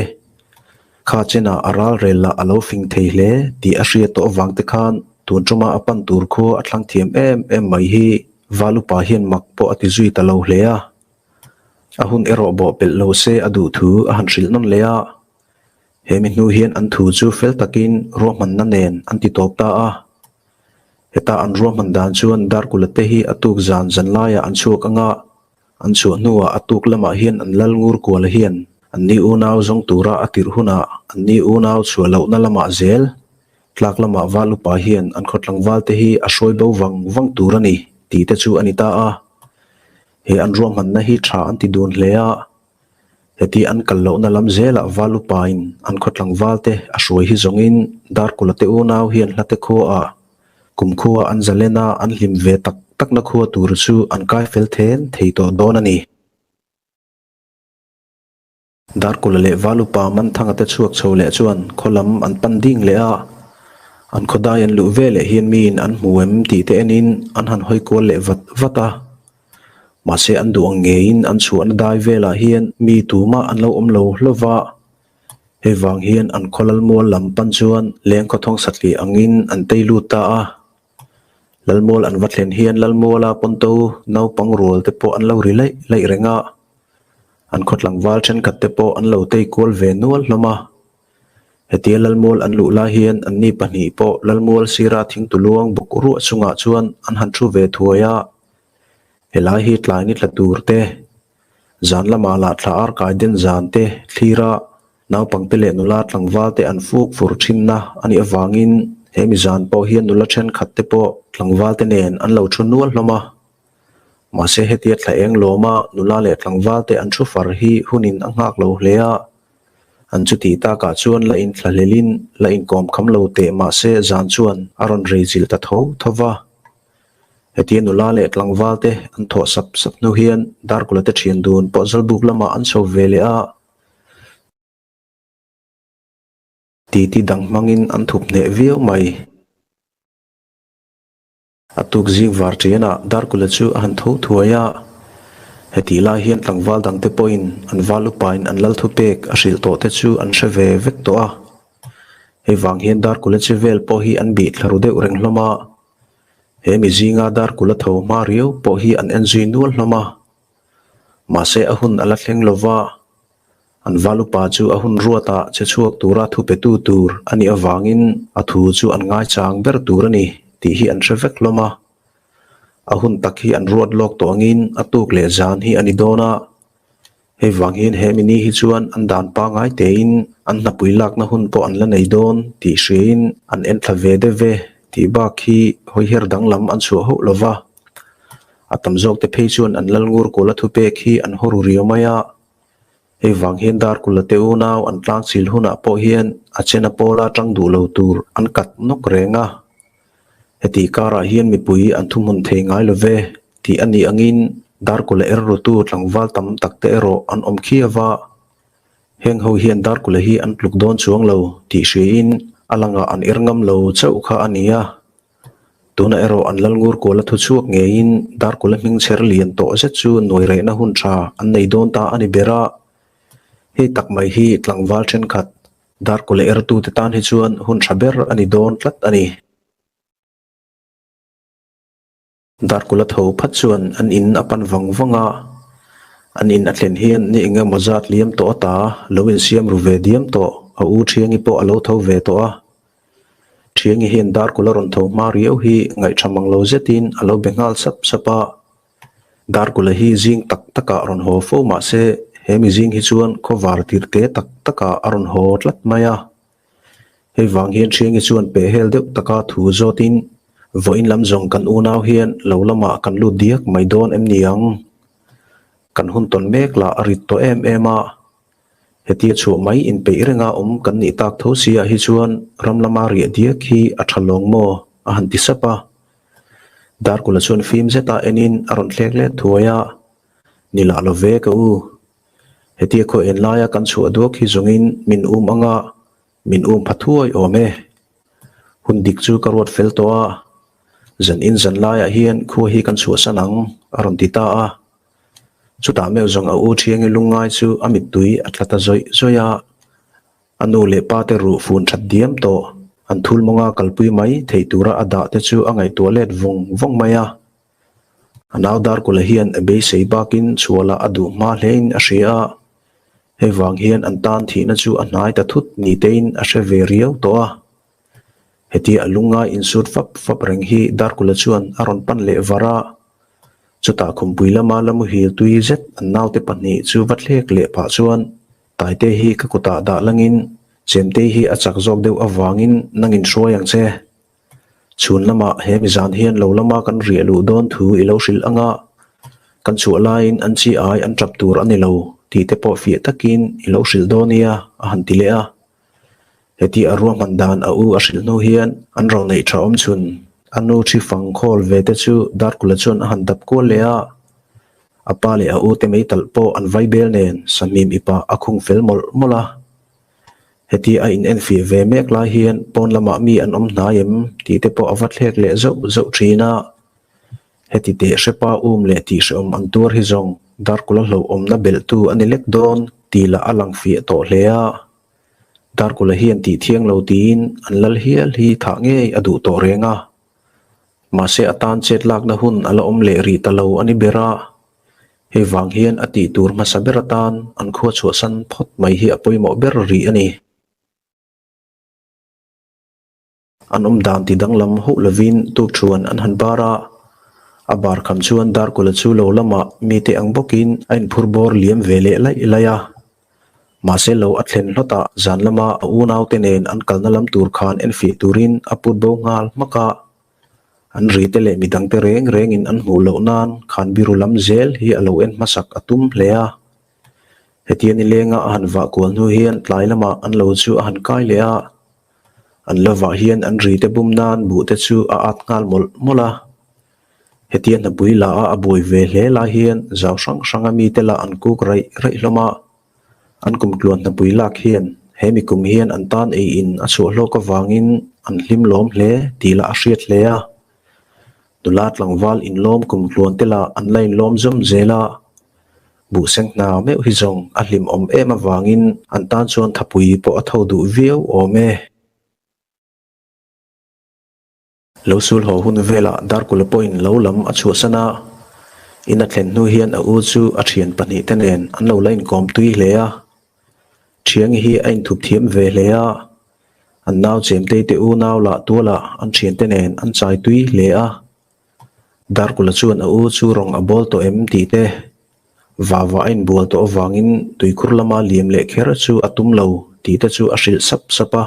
kha chenah a ral rel lah a lo fing thei hle tih a hria tawh avang te khan tun tuma a pan tur khua a thlang thiam em em mai hi Val upa hian mak pawh a ti zui ta lo hle a. A hun erawh bawh pelh lo se a duh thu a han hrilh nawn leh a. He mi hnu hian an thu chu fel takin ruahmanna nen an ti tawp ta a. Heta an ruahman dan chuan Darkula te hi a tuk zan zan laiah an chhuak ang a, an chhuah hnuah a tuk lamah hian an lal ngur kual hian an ni unau zawng tura a tirh hunah an ni unau chhuah lohna lamah zel tlak lamah val upa hian an khaw tlangval te hi a hruai bo vang vang tur a ni tih te chu a ni ta a. He an ruahmanna hi tha an ti dun hle a. Heti an kal lohna lam zelah val upain an khaw tlangval te a hruai hi zawngin Darkula te unau hian hlate khuaah kum khua an zalen a, an hlim ve tak takna khua tur chu an kai fel then thei tawh dawn a ni. Darkula leh val upa Manthanga te chhuak chho leh chuan khaw lam an pan ding leh a, an khaw dai an luh ve leh hian miin an hmu em tih te enin an han hawi kual leh vat vat a. Mahse an duh ang ngeiin an chhuahna dai velah hian mi tumah an lo awm lo hlauh va, hei vang hian an khaw Lalmual lam pan chuan leng khawthawng satliah angin an tei lut ta a. Lalmual an va thlen hian Lalmuala pawnto naupang rual te pawh an lo ri laih laih reng a, an khaw tlangval thenkhat te pawh an lo tei kual ve nual hlawm a. Hetia Lalmual an luh lai hian anni pahnih pawh Lalmual sira thingtuluang buk ruah chungah chuan an han thu ve thuai a. Helai hi tlai ni tla tur te, zan lamah lah thla ar kai den zan te thlira naupangte leh nula tlangval te an fuk fur thinna a nih avangin he mi zan pawh hian nula thenkhat te pawh tlangval te nen an lo thu nual hlawm a. Mahse hetia thla eng lawma nula leh tlangval te an thu far hi hunin a nghak lo hle a. An chutih takah chuan la inthlahlelin la inkawm kham lo teh mahse zan chuan a rawn rei chilh ta tho tho va. Hetia nula leh tlangval te an thawh sap sap hnu hian Darkula te thian dun pawh Zalbuk lamah an chho ve leh a. Titi dang hmangin an thup hneh viau mai. A tuk zing var ṭianah Darkula chu a han tho thuai a. Hetih lai hian tlangval dangte pawhin an val upain an lal thupek a hrilh tawh te chu an hre ve vek tawh a. Hei vang hian Darkula che vel pawh hi an bih thla ru deuh reng hlawm a. He mi zinga Darkula tho hma riau pawh hi an en zui nual hlawm a. Mahse a hun a la thleng lo va. An val upa chu a hun ruatah che chhuak tura thu petu tur a nih avangin a thu chu an ngaichang ber tur a ni tih hi an hre vek hlawm a. A hun tak hi an ruat lawk tawh angin a tuk leh zan hi a ni dawn a. Hei vang hian he mini hi chuan an dan pangngai tein an hnapui lakna hun pawh an la nei dawn tih hriain an enthla ve deuh ve tih bak hi hawiher danglam an chhuah hauh lo va. A tam zawkte phei chuan an lalngur kawla thupek hi an haw ru riau mai a. Hei vang hian Darkula te unau an tlang chil hunah pawh hian a chena pawla tang duh lo tur an kat nawk reng a. Heti karah hian mipui an thuhmun thei ngai lo ve tih a nih angin Darkula er rutu tlangval tam tak te erawh an awm khiau a. Heng ho hian Darkula hi an tluk dawn chuang lo tih hriain a langah an er ngam lo chauh kha a ni a. Tunah erawh an Lalngur kuala thu chhuak ngeiin Darkula hming chher lian tawh zet chu nuai rehna hun tha an nei dawn ta a ni ber a. Hei tak mai hi tlangval thenkhat Darkula ertute tan hi chuan hun tha ber a ni dawn tlat a ni. Darkula tho phat chuan an in a pan vang vang a, an in a thlen hian ni eng emaw zat liam tawh a ta lo insiam ru ve diam tawh, a u Thiangi pawh a lo tho ve tawh a. Thiangi hian Darkula rawn tho hma riau hi ngaihṭha mang lo zetin a lo be nghal sap sap a. Darkula hi zing tak takah rawn haw fo mah se he mi zing hi chuan khawvar tirh te tak takah a rawn haw tlat mai a. Hei vang hian Hriangi chuan pehhel deuh taka thu zawtin, Vawiin lam zawng kan unau hian lo lamah kan lut diak mai dawn em ni ang? Kan hun tawn mek lah a rit tawh em em a. Hetia chhuah mai inpeih renga awm kan nih tak tho si ah hi chuan ram lama riah diak hi a tha lawng maw? a han ti sap a. Darkula chuan fim zeta enin a rawn thlek let thuai a, Ni lah lo ve ka u. Hetia khaw en laia kan chhuah duak hi zawngin min um anga min um pha thuai awm e. Hun dik chu ka ruat fel tawh a, zan in zan laiah hian khua hi kan chhuahsan ang a rawn ti ta a. Chutah meuh zawng a u Thiangi lungngai chu a mittui a tla ta zawih zawih a. A nu leh pa te ruh fun that diam tawh, an thul mawnga kalpui mai theih tura a dah te chu a ngaihtuah let vawng vawng mai a. A nau Darkula hian a beisei bakin chhuahlah a duh hma hlein a hria a, hei vang hian an tan thihna chu a hnai ta thut ni tein a hre ve riau tawh a. Hetia a lungngai insut fap fap reng hi Darkula chuan a rawn pan leh var a, chutah khumpui lama la muhil tui zet an naute pahnih chu va thlek leh pah chuan Taite hi ka kutah dah langin Chemtei hi a chak zawk deuh avangin nangin hruai ang che. Chhun lamah he mizan hian lo lama kan riah luh dawn thu i lo hrilh anga kan chhuah laiin an chi ai an tap tur a ni lo tih te pawh fiah takin i lo hrilh dawn nia a han ti leh a. Heti a ruahman dan a u a hrilh hnu hian an ro neih tha awm chhun a nu thi fang khawl ve te chu Darkula chuan a han dap kual leh a. A pa leh a u te meitalh pawh an vai bel nen sahmim ipah a khung fel mawlh mawlh a. Heti a inenfiah ve mek lai hian pawn lamah mi an awm hnai em tih te pawh a va thlek leh zauh zauh thin a. Heti teh hrepa um leh tih hrehawm an tuar hi zawng Darkula hlauhawmna belhtu a ni lek dawn tih lah a lang fiah tawh hle a. Darkula hian tih thiang lo tiin an lal hial hi thah ngei a duh tawh reng a. Mahse a tan chet lakna hun a la awm leh rih ta lo a ni ber a. Hei vang hian a tih tur hmasa ber atan an khua chhuahsan phawt mai hi a pawimawh ber rih a ni. An awm dan ti danglam hauh lovin tukthuan an han bar a, a bar kham chuan Darkula chu lo lamah mite ang bawkin a inphur bawr liam ve leh laih laih a. Mahse lo a thlen hlawtah zan lama a unaute nen an kalna lam tur khan enfiah turin a put bo nghal hmak a. An rite leh midangte reng rengin an hmuh loh nan khan biru lam zel hi a lo en hmasak a tum hle a. Hetia nilenga a han vah kual hnu hian tlai lamah an lo chu a han kai leh a. An la vah hian an rite bum nan buh te chu a at nghal mawlh mawlh a. Hetia hnapui la a a buai ve hle lai hian zau hrang hranga mite lah an kuk raih raih hlawm a. An kum tluan hnapui lak hian he mi kum hian an tan ei in a chhuah hlawk avangin an hlim lawm hle tih lah a hriat hle a. Nula tlangval inlawm kum tluan te lah an la inlawm zawm zel a. Buhseng hna meuh hi zawng a hlimawm em avangin an tan chuan thapui pawh a tho duh viau awm e. Lo sul haw hun velah Darkula pawhin lo lam a chhuahsan a, in a thlen hnu hian a u chu a thian pahnihte nen an lo la inkawm tui hle a. Thiangi hi a inthup thiam ve hle a, an nau chemtei te unau lah tualah an thiante nen an chai tui hle a. Darkula chuan a u chu rawng a bawl tawh em tih te, vava a inbual tawh avangin tuikhur lama liam leh kher chu a tum lo tih te chu a hrilh sap sap a.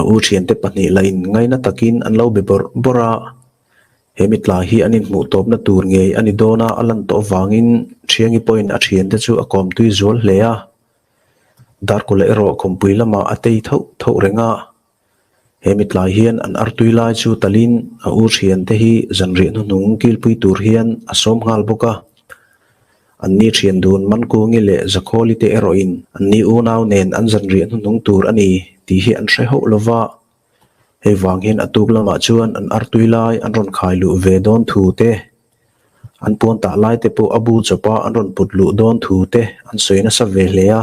A u thiante pahnih lahin ngaina takin an lo be bawrh bawrh a, he mitla hi an inhmuh tawpna tur ngei a ni dawn a a lan tawh avangin Thiangi pawhin a thiante chu a kawm tui zual hle a. Darkula erawh kawmpui lamah a tei thauh thauh reng a, he mitlai hian an artui lai chu talin a u thiante hi zanriah hnuhnung kilpui tur hian a sawm nghal bawk a. Anni thian dun Mankungi leh Zakhawli te erawhin anni unau nen an zanriah hnuhnung tur a ni tih hi an hre hauh lo va. Hei vang hian a tuk lamah chuan an artui lai an rawn khai luh ve dawn thu te, an puan tah lai te pawh a bu chawpa an rawn put luh dawn thu te an sawi nasa ve hle a.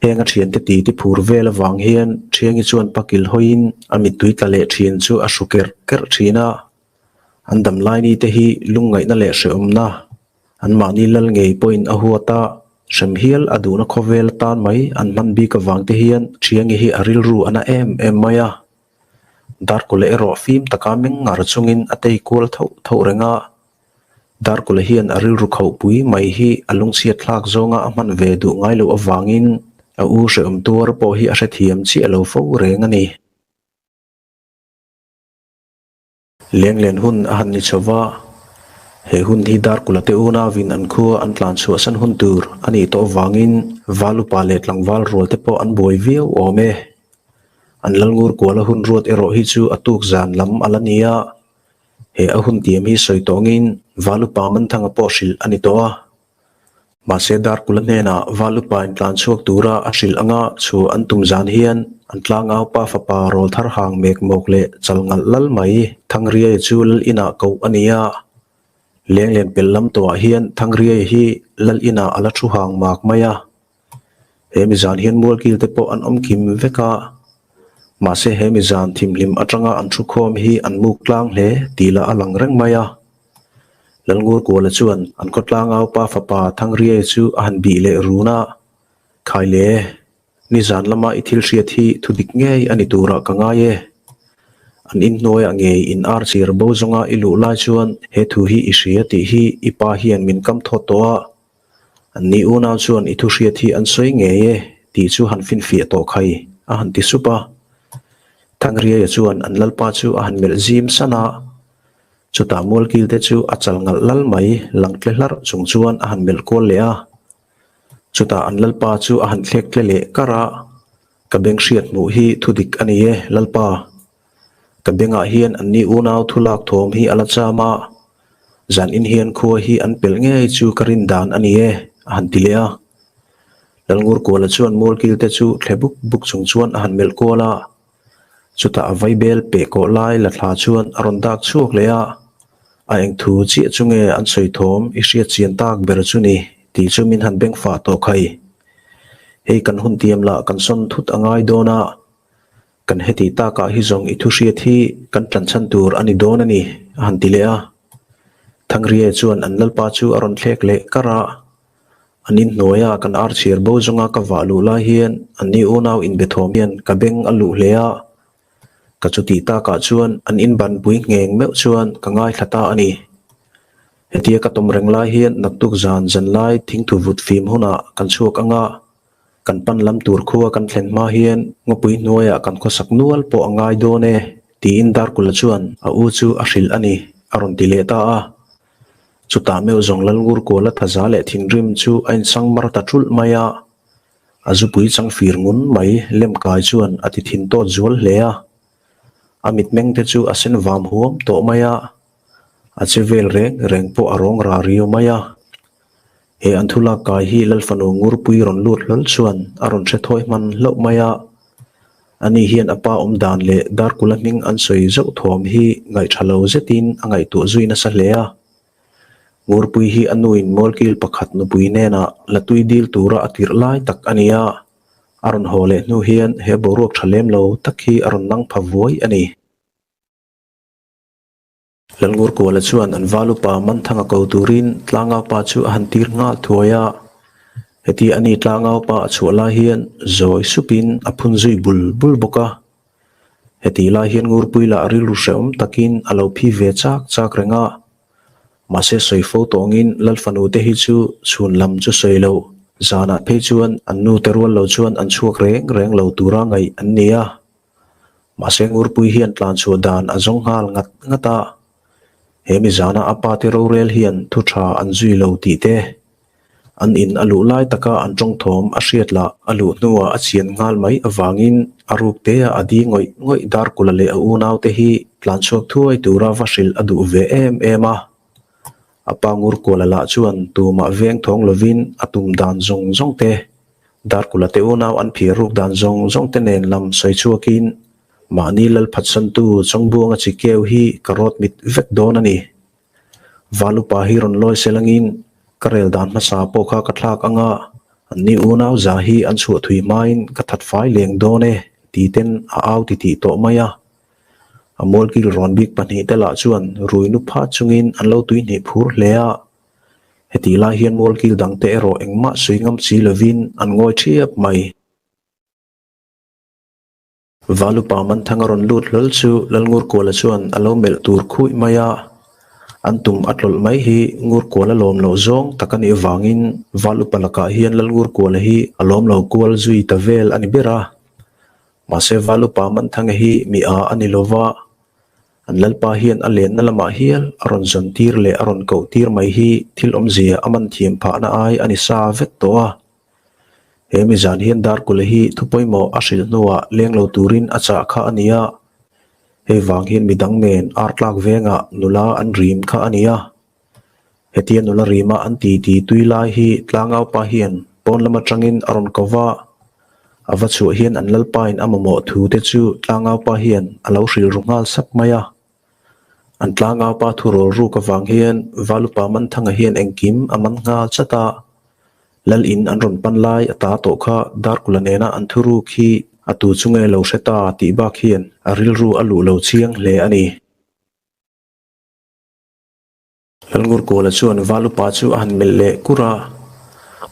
Heng a thiante ti ti phur vel avang hian Thiangi chuan pakil hawiin a mittui tla leh thin chu a hru kerh kerh thin a. An dam lai ni te hi lungngaihna leh hrehawmna anmahni lal ngei pawhin a huat a, hrem hial a duhna khawvel atan mai an hman bik avang te hian Thiangi hi a rilru a na em em mai a. Darkula erawh fim taka meng ngar chungin a tei kual thauh thauh reng a. Darkula hian a rilru khauhpui mai hi a lungchhiat thlak zawnga a hman ve duh ngai loh avangin a u hrehawm tuar pawh hi a hrethiam chiah lo fo reng a ni. Lenglen hun a han ni chho va, he hun hi Darkula te unauin an khua an tlan chhuahsan hun tur a nih tawh avangin val upa leh tlangval rual te pawh an buai viau awm e. An Lalngur kuala hun ruat erawh hi chu a tuk zan lam a la ni a, he a hun tiam hi sawi tawngin val upa Manthanga pawh hrilh a ni tawh a. Mahse Darkula hnenah Valupa in tlan chhuak tura a hrilh anga chu an tum zan hian an tlangaupa fapa rawl thar hang mek mawk leh chal ngalh lal mai Thangriaia chu lal inah koh a ni a. Lenglen pelh lam tawhah hian Thangriaia hi lal inah a la thu hang mak mai a. He mi zan hian mualkil te pawh an awm kim vek a. Mahse he mi zan thimhlim atanga an thu khawm hi an muk tlang hle tih lah a lang reng mai a. Lalngurkuala chuan an khawtlang aupa fapa Thangriaia chu a han bih leh run a, Khai le, nizan lama i thil hriat hi thu dik ngei a ni turah ka ngai e. An inhnuaiah ngei in ar chir bo zawnga i luh lai chuan he thu hi i hria tih hi i pa hian min kam thawt tawh a. Anni unau chuan i thu hriat hi an sawi ngei e tih chu han finfiah tawh khai a han ti sup a. Thangriaia chuan an lalpa chu a han melh zim san a. Chutah mualkil te chu a chal ngalh lal mai, lang tle hlarh chung chuan a han melh kual leh a. Chutah an lalpa chu a han thlek tle leh kar a, Ka beng hriat hmuh hi thu dik a ni e, lalpa. Ka bengah hian anni unau thu lak thawm hi a la cham a, zan in hian khua hi an pelh ngei chu ka rin dan a ni e, a han ti leh a. Lalngurkuala chuan mualkil te chu thle buk buk chung chuan a han melh kual a. Chutah a vaibel peh kawh lai la thla chuan a rawn dak chhuak leh a, A eng thu chiah chu nge an sawi thawm i hriat chian tak ber chu ni tih chu min han beng fah tawh khai. Hei kan hun tiam lah kan sawn thut a ngai dawn a, kan heti takah hi zawng i thu hriat hi kan tlan chhan tur a ni dawn a ni a han ti leh a. Thangriaia chuan an lalpa chu a rawn thlek leh kar a. An inhnuaia kan ar chhir bo zawnga ka vah luh lai hian anni unau inbe thawm hian ka beng a luh hle a. Ka chutih takah chuan an inbanpui ngheng meuh chuan ka ngaithla ta a ni. Hetia ka tawm reng lai hian naktuk zan zan lai thingthu vut fim hunah kan chhuak anga kan pan lam tur khua kan thlen hma hian ngawpui hnuaiah kan khawsak nual pawh a ngai dawn e. Tiin Darkula chuan a u chu a hrilh a ni, a rawn ti leh ta a. Chutah meuh zawng Lalngurkuala thaza leh thinrim chu a insang mar ta ṭulh mai a. A zupui chang fir ngun mai lem kai chuan a ti thin tawt zual hle a. A mitmeng te chu a sen vam huam tawh mai a. A che vel reng reng pawh a rawng ra riau mai a. He an thu lak kai hi Lalfanu Ngurpui rawn lut hlawl chuan a rawn hre thawi hman hlauh mai a. Ani hian a pa awm dan leh Darkula hming an sawi zauh thawm hi ngaihṭha lo zetin a ngaihtuah zui nasa hle a. Ngurpui hi a nuin mualkil pakhat nupui hnenah la tui dil tura a tirh lai tak a ni a, a rawn haw leh hnu hian he boruak ṭha lem lo tak hi a rawn nang pha vuai a ni. Lalngurkuala chuan an val upa Manthanga ko turin Tlangaupa chu a han tir nghal thuai a. Heti a ni Tlangaupa a chhuah lai hian zawi supin a phun zui bul bul bawk a. Heti lai hian Ngurpui lah rilru hrehawm takin a lo phi ve chak chak reng a. Mahse sawi fo tawngin Lalfanu te hi chu chhun lam chu sawi lo, zanah phei chuan an nu te rual lo chuan an chhuak reng reng lo tura ngaih an ni a. Mahse Ngurpui hian tlan chhuah dan a zawng nghal ngat ngat a, he mi zana a pa te rorel hian thu tha an zui lo tih te, an in a luh lai taka an tawng thawm a hriat lah a luh hnuah a chian nghal mai avangin a ruk te a di ngawih ngawih Darkula leh a unau te hi tlan chhuak thuai tura va hrilh a duh ve em em a. A pa Ngurkuala lah chuan tumah veng thawng lovin a tum dan zawng zawng te Darkula te unau an phir ruk dan zawng zawng te nen lam sawi chhuakin mahni lal phatsantu Chawngbuanga chi keu hi ka rawt mit vek dawn a ni. Valupa hi rawn lawi sel angin ka rel dan hmasa pawh kha ka thlak anga anni unau za hi an chhuah thui hmain ka that fai leng dawn e ti ten a au titih tawh mai a. A mualkil rawn bik pahnihte lah chuan rui nu phat chungin an lo tuihnih phur hle a. Hetih lai hian mualkil dangte erawh engmah sawi ngam si lovin an ngawi thiap mai. Valupa Manthanga rawn lut hlawl chu Lalngurkuala chuan a lo melh tur khuih mai a. An tum a tlawlh mai hi Ngurkuala lawm loh zawng tak a nih avangin Valupa lakah hian Lalngurkuala hi a lawm lo kual zui ta vel a ni ber a. Mahse Valupa Manthanga hi mi a a ni lova, An Lalpa hian a lenna lamah hial a rawn zawn tir leh a rawn koh tir mai hi thil awmzia a man thiam phahna ai a ni sa vek tawh a. He mi zan hian Darkula hi thu pawimawh a hrilh hnuah leng lo turin a chah kha a ni a, hei vang hian midang nen ar tlak vengah nula an rim kha a ni a. Hetia nula rima an ti ti tui lai hi tlangaupa hian pawn lam atangin a rawn ko va, a va chhuah hian an lalpain a mamawh thu te chu tlangaupa hian a lo hrilh ru nghal sak mai a. An tlangaupa thu rawl ruk avang hian Valupa Manthanga hian engkim a man nghal chat a, Lal in an rawn pan lai a ta tawh kha Darkula nena an thu ruk hi a tu chu nge lo hre ta tih bak hian a rilru a luh lo chiang hle a ni. Lalngurkuala chuan Valupa chu a han melh leh kur a,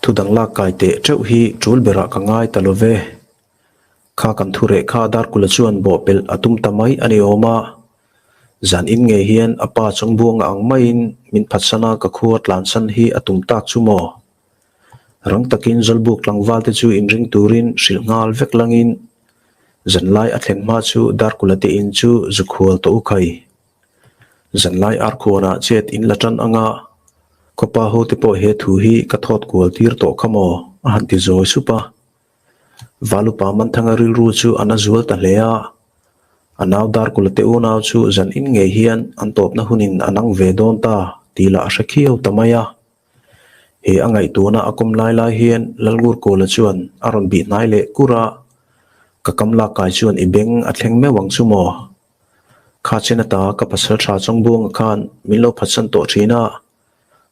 Thu dang lak kai teh teuh hi tul berah ka ngai ta lo ve. Kha kan thu reh kha Darkula chuan bawhpelh a tum ta mai a ni awm a. Zan in ngei hian a pa Chawngbuanga ang maiin min phatsan a ka khua tlansan hi a tum tak chu maw? Rang takin Zawlbuk tlangval te chu inring turin hrilh nghal vek langin zanlai a thlen hma chu Darkula te in chu zukhual tawh u khai. Zanlai arkhuanah chet in la tan anga khawpa ho te pawh he thu hi ka thawt kual tir tawh kha maw? a han ti zawi sup a. Valupa Manthanga rilru chu a na zual ta hle a, a nau Darkula te unau chu zan in ngei hian an tawpna hunin a nang ve dawn ta tih lah a hre khiau ta mai a. He a ngaihtuahna a kawm lai lai hian Lalngurkawla chuan a rawn bih hnai leh kur a, Ka kam lak kai chuan i beng a thleng meuh ang chu maw? Kha chen ata ka pasal tha Chawngbuanga khan min lo phatsan tawh thin a,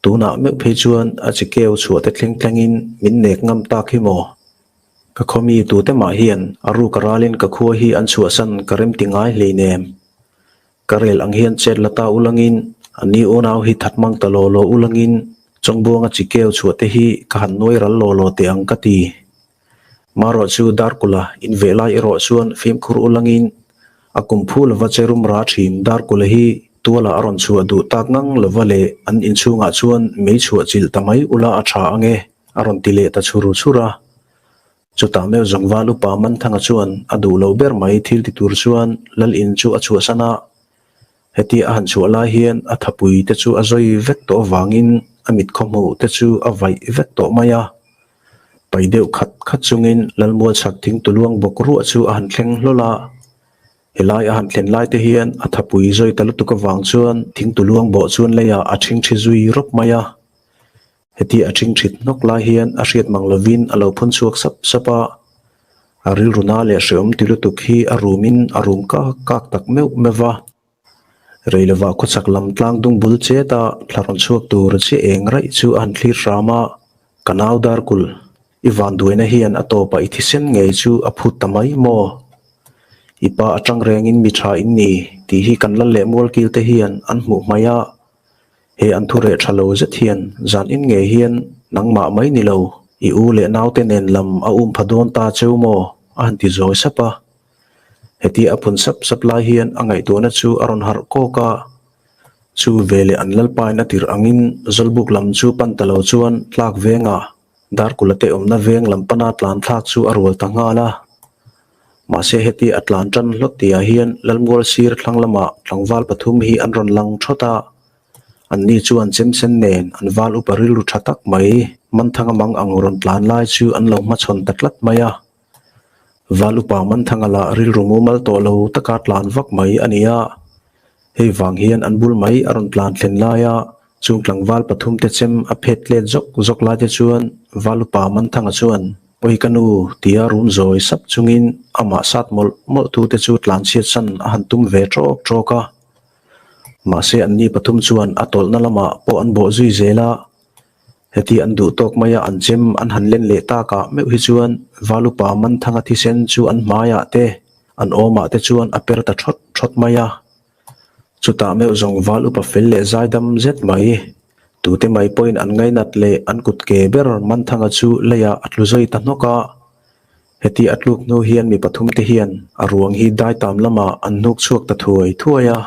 tunah meuh phei chuan a chi keu chhuah te thleng thlengin min nek ngam tak hi maw? Ka khawmi tute mah hian a ruk a ralin ka khua hi an chhuahsan ka rem ti ngai hleinem. Ka rel ang hian chet la ta ulangin a ni unau hi that mang ta law law ulangin Chawngbuanga chi keu chhuah te hi ka han nuai ral law law teh ang ka ti. Marawh chu Darkula inveh lai erawh chuan fimkhur ulangin a kum phu lova che rum ra thin Darkula hi tualah a rawn chhuah duh tak ngang lova leh an inchhungah chuan mei chhuah chilh ta mai ula a tha ange a rawn ti leh ta chhur chhur a. Chutah meuh zawng val upa Manthanga chuan a duh lo ber mai thil ti tur chuan lal in chu a chhuahsan a. Hetia a han chhuah lai hian a thapui te chu a zawi vek tawh avangin a mit khawhmuh te chu a vaih vek tawh mai a. Pai deuh khat khat chungin Lalmual chhak thing tuluang bawk ruah chu a han thleng hlawl a. Helai a han thlen lai te hian a thapui zawi ta lutuk avang chuan thing tuluang bawh chuan leiah a ṭhingṭhi zui rawp mai a. Heti a ṭhingṭhit hnawk lai hian a hriat mang lovin a lo phun chhuak sap sap a, a rilru na leh hreawm ti lutuk hi a rumin a rum kak kak tak meuh meuh va. Rei lovah khawchhak lam tlang dung bul chet a thla rawn chhuak tur chiah eng raih chu a han thlir hram a, Ka nau Darkul, i vanduaina hian a tawpah i thisen ngei chu a phut ta mai maw? I pa aṭang rengin mi ṭha in ni tih hi kan lal leh mualkil te hian an hmuh hmaih a, He an thu reh tha lo zet hian zan in ngei hian nangmah mai ni lo, i u leh naute nen lam a um pha dawn ta cheu maw? a han ti zawi sap a. Hetia a phun sap sap lai hian a ngaihtuahna chu a rawn harh kawk a. Chu veleh an lalpain a tirh angin Zawlbuk lam chu pan ta lo chuan tlak vengah Darkula te awmna veng lam pana tlan thlak chu a rual ta nghal a. Mahse heti a tlan tan hlawt tihah hian Lalmual sir thlang lamah tlangval pathum hi an rawn lang thawt a. Anni chuan chemsen nen an val upa rilru tha tak mai Manthanga mang ang rawn tlan lai chu an lo hmachhawn ta tlat mai a. Val upa Manthanga lah rilru mumal tawh lo taka tlan vak mai a ni a. Hei vang hian an bul mai a rawn tlan thlen lai a, chung tlangval pathum te chem a phet let zawk zawk lai te chuan Val upa Manthanga chuan, Pawi ka nu, tia rum zawi sap chungin amah sat mawlh mawlh tu te chu tlan chhiat san a han tum ve tawk tawk a. Mahse anni pathum chuan a tawlhna lamah pawh an bawh zui zel a, heti an duh tawk maia an chem an han len leh takah meuh hi chuan Val upa Manthanga thisen chu an hmaiah te, an awmah te chuan a per ta thawt thawt mai a. Chutah meuh zawng val upa fel leh zaidam zet mai, tute mai pawhin an ngainat leh an kut ke ber Manthanga chu leiah a tlu zui ta hnawk a. Heti a tluk hnu hian mi pathum te hian a ruang hi daitam lamah an hnuk chhuak ta thuai thuai a.